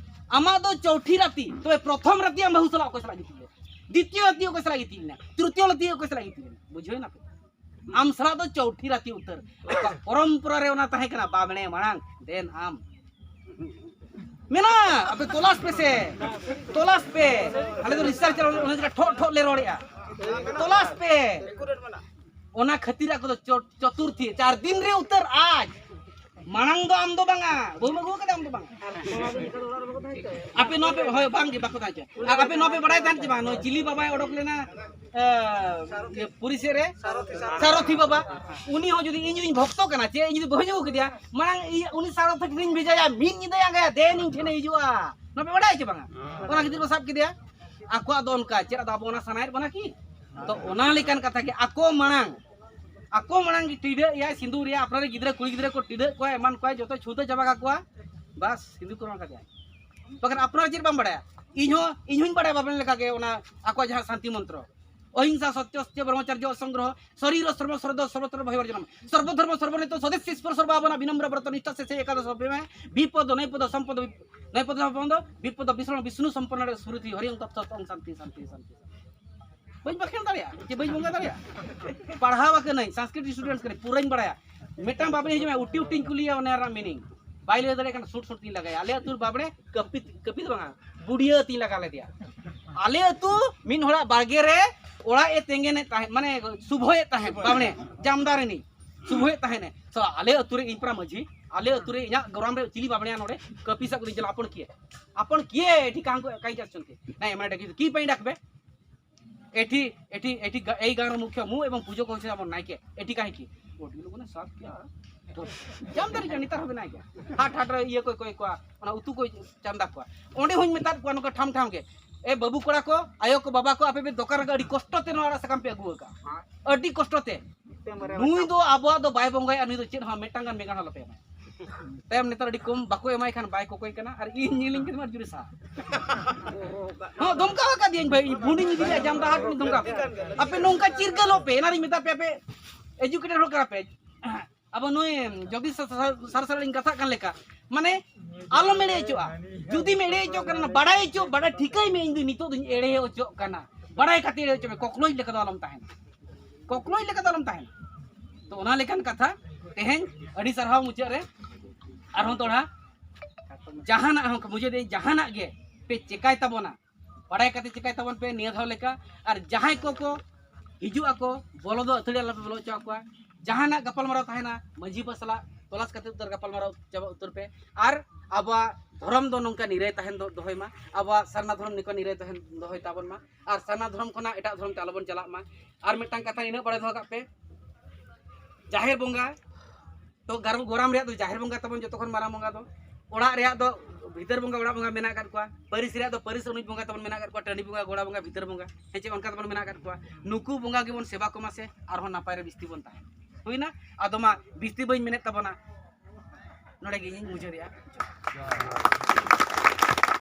ᱟᱢᱟᱜ ᱫᱚ ᱪᱳᱣᱴᱷᱤ ᱨᱟᱛᱤ, ᱛᱚᱵᱮ ᱯᱨᱚᱛᱷᱚᱢ ᱨᱟᱛᱤ ᱟᱢ ᱵᱟᱹᱦᱩ ᱥᱟᱞᱟᱜ ᱚᱠᱚᱭ ᱥᱟᱞᱟᱜ ᱜᱤᱛᱤᱡ ᱞᱮᱱᱟ? ᱫᱤᱛᱤᱭᱚ ᱨᱟᱛᱤ ᱚᱠᱚᱭ ᱥᱟᱞᱟᱜ ᱜᱤᱛᱤᱡ ᱞᱮᱱᱟ? ᱛᱨᱤᱛᱤᱭᱚ ᱨᱟᱛᱤ ᱚᱠᱚᱭ ᱥᱟᱞᱟᱜ ᱜᱤᱛᱤᱡ ᱞᱮᱱᱟ? ᱵᱩᱡᱷᱟᱹᱣ ᱮᱱᱟ ᱯᱮ? ᱟᱢ ᱥᱟᱞᱟᱜ ᱫᱚ ᱪᱳᱣᱴᱷᱤ ᱨᱟᱛᱤ ᱩᱛᱟᱹᱨ᱾ ᱟᱠᱚᱣᱟᱜ ᱯᱚᱨᱚᱢᱯᱚᱨᱟ ᱨᱮ ᱚᱱᱟ ᱛᱟᱦᱮᱸ ᱠᱟᱱᱟ, ᱵᱟᱢᱲᱮ ᱢᱟᱲᱟᱝ, ᱫᱮᱱ ᱟᱢ᱾ ᱢᱮᱱᱟᱜᱼᱟ, ᱟᱯᱮ ᱛᱚᱞᱟᱥ ᱯᱮ ᱥᱮ, ᱛᱚᱞᱟᱥ ᱯᱮ᱾ ᱟᱞᱮ ᱫᱚ ᱨᱤᱥᱟᱨᱪ ᱚᱱᱟ ᱡᱟᱭᱜᱟ ᱴᱷᱚᱜ ᱴᱷᱚᱜ ᱞᱮ ᱨᱚᱲᱮᱜᱼᱟ᱾ ᱛᱚᱞᱟᱥ ᱯᱮ᱾ ᱚᱱᱟ ᱠᱷᱟᱹᱛᱤᱨ ᱟᱠᱚ ᱫᱚ ᱪᱚ-, ᱪᱚᱛᱩᱨᱛᱷᱤ, ᱪᱟᱨ ᱫᱤᱱ ᱨᱮ ᱩᱛᱟᱹᱨ ᱟᱡ᱾ ᱢᱟᱲᱟᱝ ᱫᱚ ᱟᱢ ᱫᱚ ᱵᱟᱝᱟ, ᱵᱟᱹᱦᱩᱢ ᱟᱹᱜᱩ ᱠᱟᱫᱟ ᱟᱢ ᱫᱚ ᱵᱟᱝᱟ᱾ ᱟᱯᱮ ᱱᱚᱣᱟ ᱯᱮ, ᱦᱳᱭ, ᱵᱟᱝ ᱜᱮ, ᱵᱟᱠᱚ ᱛᱟᱦᱮᱸ ᱦᱚᱪᱚ᱾ ᱟᱨ ᱟᱯᱮ ᱱᱚᱣᱟ ᱯᱮ ᱵᱟᱲᱟᱭ ᱛᱟᱦᱮᱸᱫ ᱪᱮ ᱵᱟᱝ, ᱱᱩᱭ ᱪᱤᱞᱤ ᱵᱟᱵᱟᱭ ᱚᱰᱚᱠ ᱞᱮᱱᱟ, ᱮ, ᱤᱭᱟᱹ, ᱯᱩᱨᱤ ᱥᱮᱫ ᱨᱮ? ᱥᱟᱨᱚᱛᱷᱤ ᱵᱟᱵᱟ᱾ ᱩᱱᱤ ᱦᱚᱸ ᱡᱩᱫᱤ ᱤᱧ ᱡᱩᱫᱤᱧ ᱵᱷᱚᱠᱛᱚ ᱠᱟᱱᱟ, ᱪᱮ ᱤᱧ ᱡᱩᱫᱤ ᱵᱟᱹᱦᱩᱧ ᱟᱹᱜᱩ ᱠᱮᱫᱮᱭᱟ, ᱢᱟᱲᱟᱝ ᱤᱧ, ᱩᱱᱤ ᱥᱟᱨᱚᱛᱷᱤ ᱴᱷᱮᱱᱤᱧ ᱵᱷᱮᱡᱟᱭᱟ, ᱢᱤᱫ ᱧᱤᱫᱟᱹᱭ ᱟᱸᱜᱟᱭᱟ, ᱫᱮᱱ ᱤᱧ ᱴᱷᱮᱱᱮ ᱦᱤᱡᱩᱜᱼᱟ᱾ ᱱᱚᱣᱟ ᱯᱮ ᱵᱟᱲᱟᱭᱟ ᱪᱮ ᱵᱟᱝᱟ? ᱚᱱᱟ ᱠᱷᱟᱹᱛᱤᱨ ᱠᱚ ᱥᱟᱵ ᱠᱮᱫᱮᱭᱟ᱾ ᱟᱠᱚᱣᱟᱜ ᱫᱚ ᱚᱱᱠᱟ, ᱪᱮᱫ ᱟᱫᱚ ᱟᱵᱚ ᱚᱱᱟ ᱥᱟᱱᱟᱭᱮᱫ ᱵᱚᱱᱟ ᱠᱤ? ᱛᱚ ᱚᱱᱟ ᱞᱮᱠᱟᱱ ᱠᱟᱛᱷᱟ ᱜᱮ, ᱟᱠᱚ ᱢᱟᱲᱟᱝ, ᱟᱠᱚ ᱢᱟᱲᱟᱝ ᱜᱮ ᱴᱤᱰᱟᱹᱜ ᱮᱭᱟᱭ, ᱥᱤᱸᱫᱩᱨ ᱮᱭᱟᱭ, ᱟᱯᱱᱟᱨ ᱨᱮ ᱜᱤᱫᱽᱨᱟᱹ, ᱠᱩᱲᱤ ᱜᱤᱫᱽᱨᱟᱹ ᱠᱚ ᱴᱤᱰᱟᱹᱜ ᱠᱚᱣᱟ, ᱮᱢᱟᱱ ᱠᱚᱣᱟᱭ, ᱡᱚᱛᱚ ᱪᱷᱩᱸᱛᱟᱹ ᱪᱟᱵᱟ ᱠᱟᱠᱚᱣᱟ, ᱵᱟᱥ ᱥᱤᱸᱫᱩᱨ ᱠᱚ ᱨᱚᱝ ᱠᱟᱫᱮᱭᱟ᱾ ᱵᱟᱠᱷᱟᱱ ᱟᱯᱱᱟᱨ ᱪᱮᱫ ᱵᱟᱢ ᱵᱟᱲᱟᱭᱟ? ᱤᱧ ᱦᱚᱸ, ᱤᱧ ᱦᱚᱸᱧ ᱵᱟᱲᱟᱭᱟ ᱵᱟᱵᱮᱱ ᱞᱮᱠᱟ ᱜᱮ ᱚᱱᱟ ᱟᱠᱚᱣᱟᱜ ᱡᱟᱦᱟᱸ ᱥᱟᱱᱛᱤ ᱢᱚᱱᱛᱨᱚ, অহিংসা, সত্য, সত্য, ব্রহ্মচর্য, অসংগ্রহ, শরীর, শ্রম, শ্রদ্ধা, সর্বত্র ভয়বর্জনম, সর্বধর্ম, সর্বনিত, স্বদেশী, স্পর্শ, ভাবনা, বিনম্র, ব্রত, নিষ্ঠা, শেষে একাদশ, প্রেমে, বিপদ, নৈপদ, সম্পদ, বিপ-, নৈপদ, সম্পদ, বিপদ, বিষ্ণু, বিষ্ণু সম্পন্ন, স্মৃতি, হরিং তৎসৎ, ওম শান্তি, শান্তি, শান্তি। ᱵᱟᱹᱧ ᱵᱟᱠᱷᱮᱲ ᱫᱟᱲᱮᱭᱟᱜᱼᱟ, ᱪᱮ ᱵᱟᱹᱧ ᱵᱚᱸᱜᱟ ᱫᱟᱲᱮᱭᱟᱜᱼᱟ? ᱯᱟᱲᱦᱟᱣ ᱟᱠᱟᱱᱟᱹᱧ, ᱥᱟᱝᱥᱠᱨᱤᱛ ᱥᱴᱩᱰᱮᱱᱴᱥ ᱠᱟᱹᱱᱟᱹᱧ, ᱯᱩᱨᱟᱹᱧ ᱵᱟᱲᱟᱭᱟ᱾ ᱢᱤᱫᱴᱟᱝ ᱵᱟᱵᱲᱮ ᱦᱤᱡᱩᱜ ᱢᱮ, ᱩᱴᱤ ᱩᱴᱤᱧ ᱠᱩᱞᱤᱭᱟ, ᱚᱱᱟ ᱨᱮᱱᱟᱜ ᱢᱤᱱᱤᱝ ᱵᱟᱭ ᱞᱟᱹᱭ ᱫᱟᱲᱮᱭᱟᱜ ᱠᱟᱱᱟ, ᱥᱩᱴ ᱥᱩᱴ ᱛᱤᱧ ᱞᱟᱜᱟᱭᱟ᱾ ᱟᱞᱮ ᱟᱹᱛᱩ ᱨᱮ ᱵᱟᱵᱲᱮ ᱠᱟᱹᱯᱤ, ᱠᱟᱹᱯᱤ ᱫᱚ ᱵᱟᱝᱟ, ᱵᱩᱰᱤᱭᱟᱹ ᱛᱤᱧ ᱞᱟᱜᱟ ᱞᱮᱫᱮᱭᱟ᱾ ᱟᱞᱮ ᱟᱹᱛᱩ ᱢᱤᱫ ᱦᱚᱲᱟᱜ ᱵᱟᱲᱜᱮ ᱨᱮ ᱚᱲᱟᱜ ᱮ ᱛᱮᱸᱜᱮᱱᱮᱫ ᱛᱟᱦᱮᱸᱫ, ᱢᱟᱱᱮ ᱥᱩᱵᱷᱚᱭᱮᱫ ᱛᱟᱦᱮᱸᱫ ᱵᱟᱵᱲᱮ, ᱡᱟᱢᱫᱟᱨ ᱨᱤᱱᱤᱡ ᱥᱩᱵᱷᱚᱭᱮᱫ ᱛᱟᱦᱮᱸᱫ᱾ ᱥᱚ ᱟᱞᱮ ᱟᱹᱛᱩ ᱨᱮ ᱤᱧ ᱯᱟᱨᱟ ᱢᱟᱹᱡᱷᱤ, ᱟᱞᱮ ᱟᱹᱛᱩ ᱨᱮ ᱤᱧᱟᱹᱜ ᱜᱚᱨᱟᱢ ᱨᱮ ᱪᱤᱞᱤ ᱵᱟᱵᱲᱮᱭᱟ ᱱᱚᱰᱮ, ᱠᱟᱹᱯᱤ ᱥᱟᱵ ᱠᱟᱛᱮᱧ ᱪᱟᱞᱟᱜ, ᱟᱯᱚᱱ ᱠᱤᱭᱮ, ᱟᱯᱚᱱ ᱠᱤᱭᱮ, ᱮᱴᱷᱤ ᱠᱟᱦᱟᱸ ᱠᱚ ᱠᱟᱦᱤᱸ ᱪᱟᱥ ᱪᱚᱱ ᱠᱮ? ᱱᱟᱭ ᱢᱟᱱᱮ ᱰᱟᱠᱤ ᱠᱤ ᱯᱟᱹᱧ ᱰᱟᱠ ᱵᱮ? ᱮᱴᱷᱤ, ᱮᱴᱷᱤ, ᱮᱴᱷᱤ ᱜᱟ-, ᱮᱭ ᱜᱟᱸᱣ ᱨᱮ ᱢᱩᱠᱷᱭᱟᱹ ᱢᱩ ᱮᱵᱚᱝ ᱯᱩᱡᱟᱹ ᱠᱚ ᱦᱚᱪᱚᱭᱟ ᱟᱵᱚᱱ ᱱᱟᱭᱠᱮ, ᱮᱴᱷᱤ ᱠᱟᱦᱤᱸ ᱠᱤ? ᱵᱚᱰᱤ ᱞᱳᱜᱚᱱᱮ ᱥᱟᱵ ᱠᱮᱭᱟ᱾ ᱡᱟᱢ ᱫᱟᱨᱮ ᱜᱮ ᱱᱮᱛᱟᱨ ᱦᱚᱸ ᱢᱮᱱᱟᱜ ᱜᱮᱭᱟ᱾ ᱦᱟᱴ, ᱦᱟᱴ ᱨᱮ ᱤᱭᱟᱹ ᱠᱚ ᱠᱚᱭ ᱠᱚᱣᱟ, ᱚᱱᱟ ᱩᱛᱩ ᱠᱚ ᱪᱟᱸᱫᱟ ᱠᱚᱣᱟ᱾ ᱚᱸᱰᱮ ᱦᱚᱸᱧ ᱢᱮᱛᱟᱫ ᱠᱚᱣᱟ ᱱᱚᱝᱠᱟ ᱴᱷᱟᱢ ᱴᱷᱟᱢ ᱜᱮ, "ᱮ ᱵᱟᱹᱵᱩ ᱠᱚᱲᱟ ᱠᱚ, ᱟᱭᱳ ᱠᱚ, ᱵᱟᱵᱟ ᱠᱚ, ᱟᱯᱮ ᱯᱮ ᱫᱚᱠᱟᱱ ᱨᱮ ᱟᱹᱰᱤ ᱠᱚᱥᱴᱚ ᱛᱮ ᱱᱚᱣᱟ ᱟᱲᱟᱜ ᱥᱟᱠᱟᱢ ᱯᱮ ᱟᱹᱜᱩ ᱟᱠᱟᱫᱼᱟ, ᱟᱹᱰᱤ ᱠᱚᱥᱴᱚ ᱛᱮ᱾ ᱱᱩᱭ ᱫᱚ ᱟᱵᱚᱣᱟᱜ ᱫᱚ ᱵᱟᱭ ᱵᱚᱸᱜᱟᱭᱟ, ᱱᱩᱭ ᱫᱚ ᱪᱮᱫ ᱦᱚᱸ ᱢᱤᱫᱴᱟᱝ ᱜᱟᱱ ᱢᱮᱜᱟᱲ ᱦᱚᱸ ᱟᱞᱚᱯᱮ ᱮᱢᱟᱭᱟ᱾" ᱛᱟᱭᱚᱢ ᱱᱮᱛᱟᱨ ᱟᱹᱰᱤ ᱠᱚᱢ ᱵᱟᱠᱚ ᱮᱢᱟᱭ ᱠᱷᱟᱱ ᱵᱟᱭ ᱠᱚᱠᱚᱭ ᱠᱟᱱᱟ, ᱟᱨ ᱤᱧ ᱧᱮᱞᱤᱧ ᱠᱟᱱᱟ ᱟᱹᱰᱤ ᱡᱳᱨᱮ ᱥᱟᱦᱟ᱾ ᱦᱚᱸ, ᱫᱷᱚᱢᱠᱟᱣ ᱟᱠᱟᱫᱤᱧ ᱵᱷᱟᱹᱭ, ᱤᱧ ᱯᱷᱳᱱᱤᱧ ᱤᱫᱤ ᱞᱮᱫᱼᱟ, ᱡᱟᱢᱫᱟ ᱦᱟᱴ ᱠᱷᱚᱱᱤᱧ ᱫᱷᱚᱢᱠᱟᱣ ᱠᱮᱫᱟ᱾ ᱟᱯᱮ ᱱᱚᱝᱠᱟ ᱪᱤᱨᱜᱟᱹᱞᱚᱜ ᱯᱮ, ᱮᱱᱟᱨᱤᱧ ᱢᱮᱛᱟ ᱯᱮᱭᱟ, ᱟᱯᱮ ᱮᱡᱩᱠᱮᱴᱮᱰ ᱦᱚᱲ ᱠᱟᱱᱟ ᱯᱮ᱾ ᱟᱵᱚ ᱱᱩᱭ ᱡᱚᱜᱫᱤᱥ ᱥᱟᱨ, ᱥᱟᱨ, ᱥᱟᱨ ᱥᱟᱞᱟᱜ ᱤᱧ ᱠᱟᱛᱷᱟᱜ ᱠᱟᱱ ᱞᱮᱠᱟ, ᱢᱟᱱᱮ ᱟᱞᱚᱢ ᱮᱲᱮ ᱦᱚᱪᱚᱜᱼᱟ᱾ ᱡᱩᱫᱤᱢ ᱮᱲᱮ ᱦᱚᱪᱚᱜ ᱠᱟᱱᱟ, ᱵᱟᱲᱟᱭ ᱦᱚᱪᱚ, ᱵᱟᱲᱟᱭ ᱴᱷᱤᱠᱟᱹᱭ ᱢᱮ, ᱤᱧ ᱫᱚ ᱱᱤᱛᱚᱜ ᱫᱚᱧ ᱮᱲᱮ ᱦᱚᱪᱚᱜ ᱠᱟᱱᱟ, ᱵᱟᱲᱟᱭ ᱠᱟᱛᱮ ᱮᱲᱮ ᱦᱚᱪᱚ ᱢᱮ, ᱠᱚᱠᱞᱚᱡ ᱞᱮᱠᱟ ᱫᱚ ᱟᱞᱚᱢ ᱛᱟᱦᱮᱱᱟ, ᱠᱚᱠᱞᱚᱡ ᱞᱮᱠᱟ ᱫᱚ ᱟᱞᱚᱢ ᱛᱟᱦᱮᱱᱟ᱾ ᱛᱚ ᱚᱱᱟ ᱞᱮᱠᱟᱱ ᱠᱟᱛᱷᱟ ᱛᱮᱦᱮᱧ ᱟᱹᱰᱤ ᱥᱟᱨᱦᱟᱣ᱾ ᱢᱩᱪᱟᱹᱫ ᱨᱮ ᱟᱨᱦᱚᱸ ᱫᱚᱲᱦᱟ ᱡᱟᱦᱟᱱᱟᱜ ᱦᱚᱸ ᱢᱩᱪᱟᱹᱫ ᱨᱮ ᱡᱟᱦᱟᱱᱟᱜ ᱜᱮ ᱯᱮ ᱪᱮᱠᱟᱭ ᱛᱟᱵᱚᱱᱟ, ᱵᱟᱲᱟᱭ ᱠᱟᱛᱮ ᱪᱮᱠᱟᱭ ᱛᱟᱵᱚᱱ ᱯᱮ ᱱᱤᱭᱟᱹ ᱫᱷᱟᱣ ᱞᱮᱠᱟ᱾ ᱟᱨ ᱡᱟᱦᱟᱸᱭ ᱠᱚᱠᱚ ᱦᱤᱡᱩᱜ ᱟᱠᱚ, ᱵᱚᱞᱚ ᱫᱚ ᱟᱹᱛᱷᱟᱹᱲᱤ ᱟᱞᱚᱯᱮ ᱵᱚᱞᱚ ᱦᱚᱪᱚ ᱟᱠᱚᱣᱟ᱾ ᱡᱟᱦᱟᱱᱟᱜ ᱜᱟᱯᱟᱞᱢᱟᱨᱟᱣ ᱛᱟᱦᱮᱱᱟ ᱢᱟᱹᱡᱷᱤ ᱵᱟᱵᱟ ᱥᱟᱞᱟᱜ ᱛᱚᱞᱟᱥ ᱠᱟᱛᱮ ᱩᱛᱟᱹᱨ ᱜᱟᱯᱟᱞᱢᱟᱨᱟᱣ ᱪᱟᱵᱟ ᱩᱛᱟᱹᱨ ᱯᱮ᱾ ᱟᱨ ᱟᱵᱚᱣᱟᱜ ᱫᱷᱚᱨᱚᱢ ᱫᱚ ᱱᱚᱝᱠᱟ ᱱᱤᱨᱟᱹᱭ ᱛᱟᱦᱮᱱ ᱫᱚ, ᱫᱚᱦᱚᱭ ᱢᱟ, ᱟᱵᱚᱣᱟᱜ ᱥᱟᱨᱱᱟ ᱫᱷᱚᱨᱚᱢ ᱱᱚᱝᱠᱟ ᱱᱤᱨᱟᱹᱭ ᱛᱟᱦᱮᱱ ᱫᱚᱦᱚᱭ ᱛᱟᱵᱚᱱ ᱢᱟ᱾ ᱟᱨ ᱥᱟᱨᱱᱟ ᱫᱷᱚᱨᱚᱢ ᱠᱷᱚᱱᱟᱜ ᱮᱴᱟᱜ ᱫᱷᱚᱨᱚᱢ ᱛᱮ ᱟᱞᱚᱵᱚᱱ ᱪᱟᱞᱟᱜ ᱢᱟ᱾ ᱟᱨ ᱢᱤᱫᱴᱟᱝ ᱠᱟᱛᱷᱟ ᱱᱤᱱᱟᱹᱜ ᱵᱟᱲᱟᱭ ᱫᱚᱦᱚ ᱠᱟᱜ ᱯᱮ, ᱡᱟᱦᱮᱨ ᱵᱚᱸᱜᱟ ᱛᱚ ᱜᱟᱨ-, ᱜᱚᱨᱟᱢ ᱨᱮᱭᱟᱜ ᱫᱚ ᱡᱟᱦᱮᱨ ᱵᱚᱸᱜᱟ ᱛᱟᱵᱚᱱ ᱡᱚᱛᱚ ᱠᱷᱚᱱ ᱢᱟᱨᱟᱝ ᱵᱚᱸᱜᱟ ᱫᱚ᱾ ᱚᱲᱟᱜ ᱨᱮᱭᱟᱜ ᱫᱚ ᱵᱷᱤᱛᱟᱹᱨ ᱵᱚᱸᱜᱟ, ᱚᱲᱟᱜ ᱵᱚᱸᱜᱟ ᱢᱮᱱᱟᱜ ᱟᱠᱟᱫ ᱠᱚᱣᱟ᱾ ᱯᱟᱹᱨᱤᱥ ᱨᱮᱭᱟᱜ ᱫᱚ ᱯᱟᱹᱨᱤᱥ ᱟᱹᱱᱩᱡ ᱵᱚᱸᱜᱟ ᱛᱟᱵᱚᱱ ᱢᱮᱱᱟᱜ ᱟᱠᱟᱫ ᱠᱚᱣᱟ, ᱴᱟᱺᱰᱤ ᱵᱚᱸᱜᱟ, ᱜᱚᱲᱟ ᱵᱚᱸᱜᱟ, ᱵᱷᱤᱛᱟᱹᱨ ᱵᱚᱸᱜᱟ, ᱦᱮᱸ ᱪᱮ? ᱚᱱᱠᱟ ᱛᱟᱵᱚᱱ ᱢᱮᱱᱟᱜ ᱟᱠᱟᱫ ᱠᱚᱣᱟ᱾ ᱱᱩᱠᱩ ᱵᱚᱸᱜᱟ ᱜᱮᱵᱚᱱ ᱥᱮᱵᱟ ᱠᱚᱢᱟ ᱥᱮ, ᱟᱨᱦᱚᱸ ᱱᱟᱯᱟᱭ ᱨᱮ ᱵᱤᱥᱛᱤ ᱵᱚᱱ ᱛᱟᱦᱮᱱᱟ᱾ ᱦᱩᱭᱱᱟ? ᱟᱫᱚ ᱢᱟ ᱵᱤᱥᱛᱤ ᱵᱟᱹᱧ ᱢᱮᱱᱮᱫ ᱛᱟᱵᱚᱱᱟ, ᱱᱚᱰᱮ ᱜᱮ ᱤᱧᱤᱧ ᱢᱩᱪᱟᱹᱫᱮᱜᱼᱟ᱾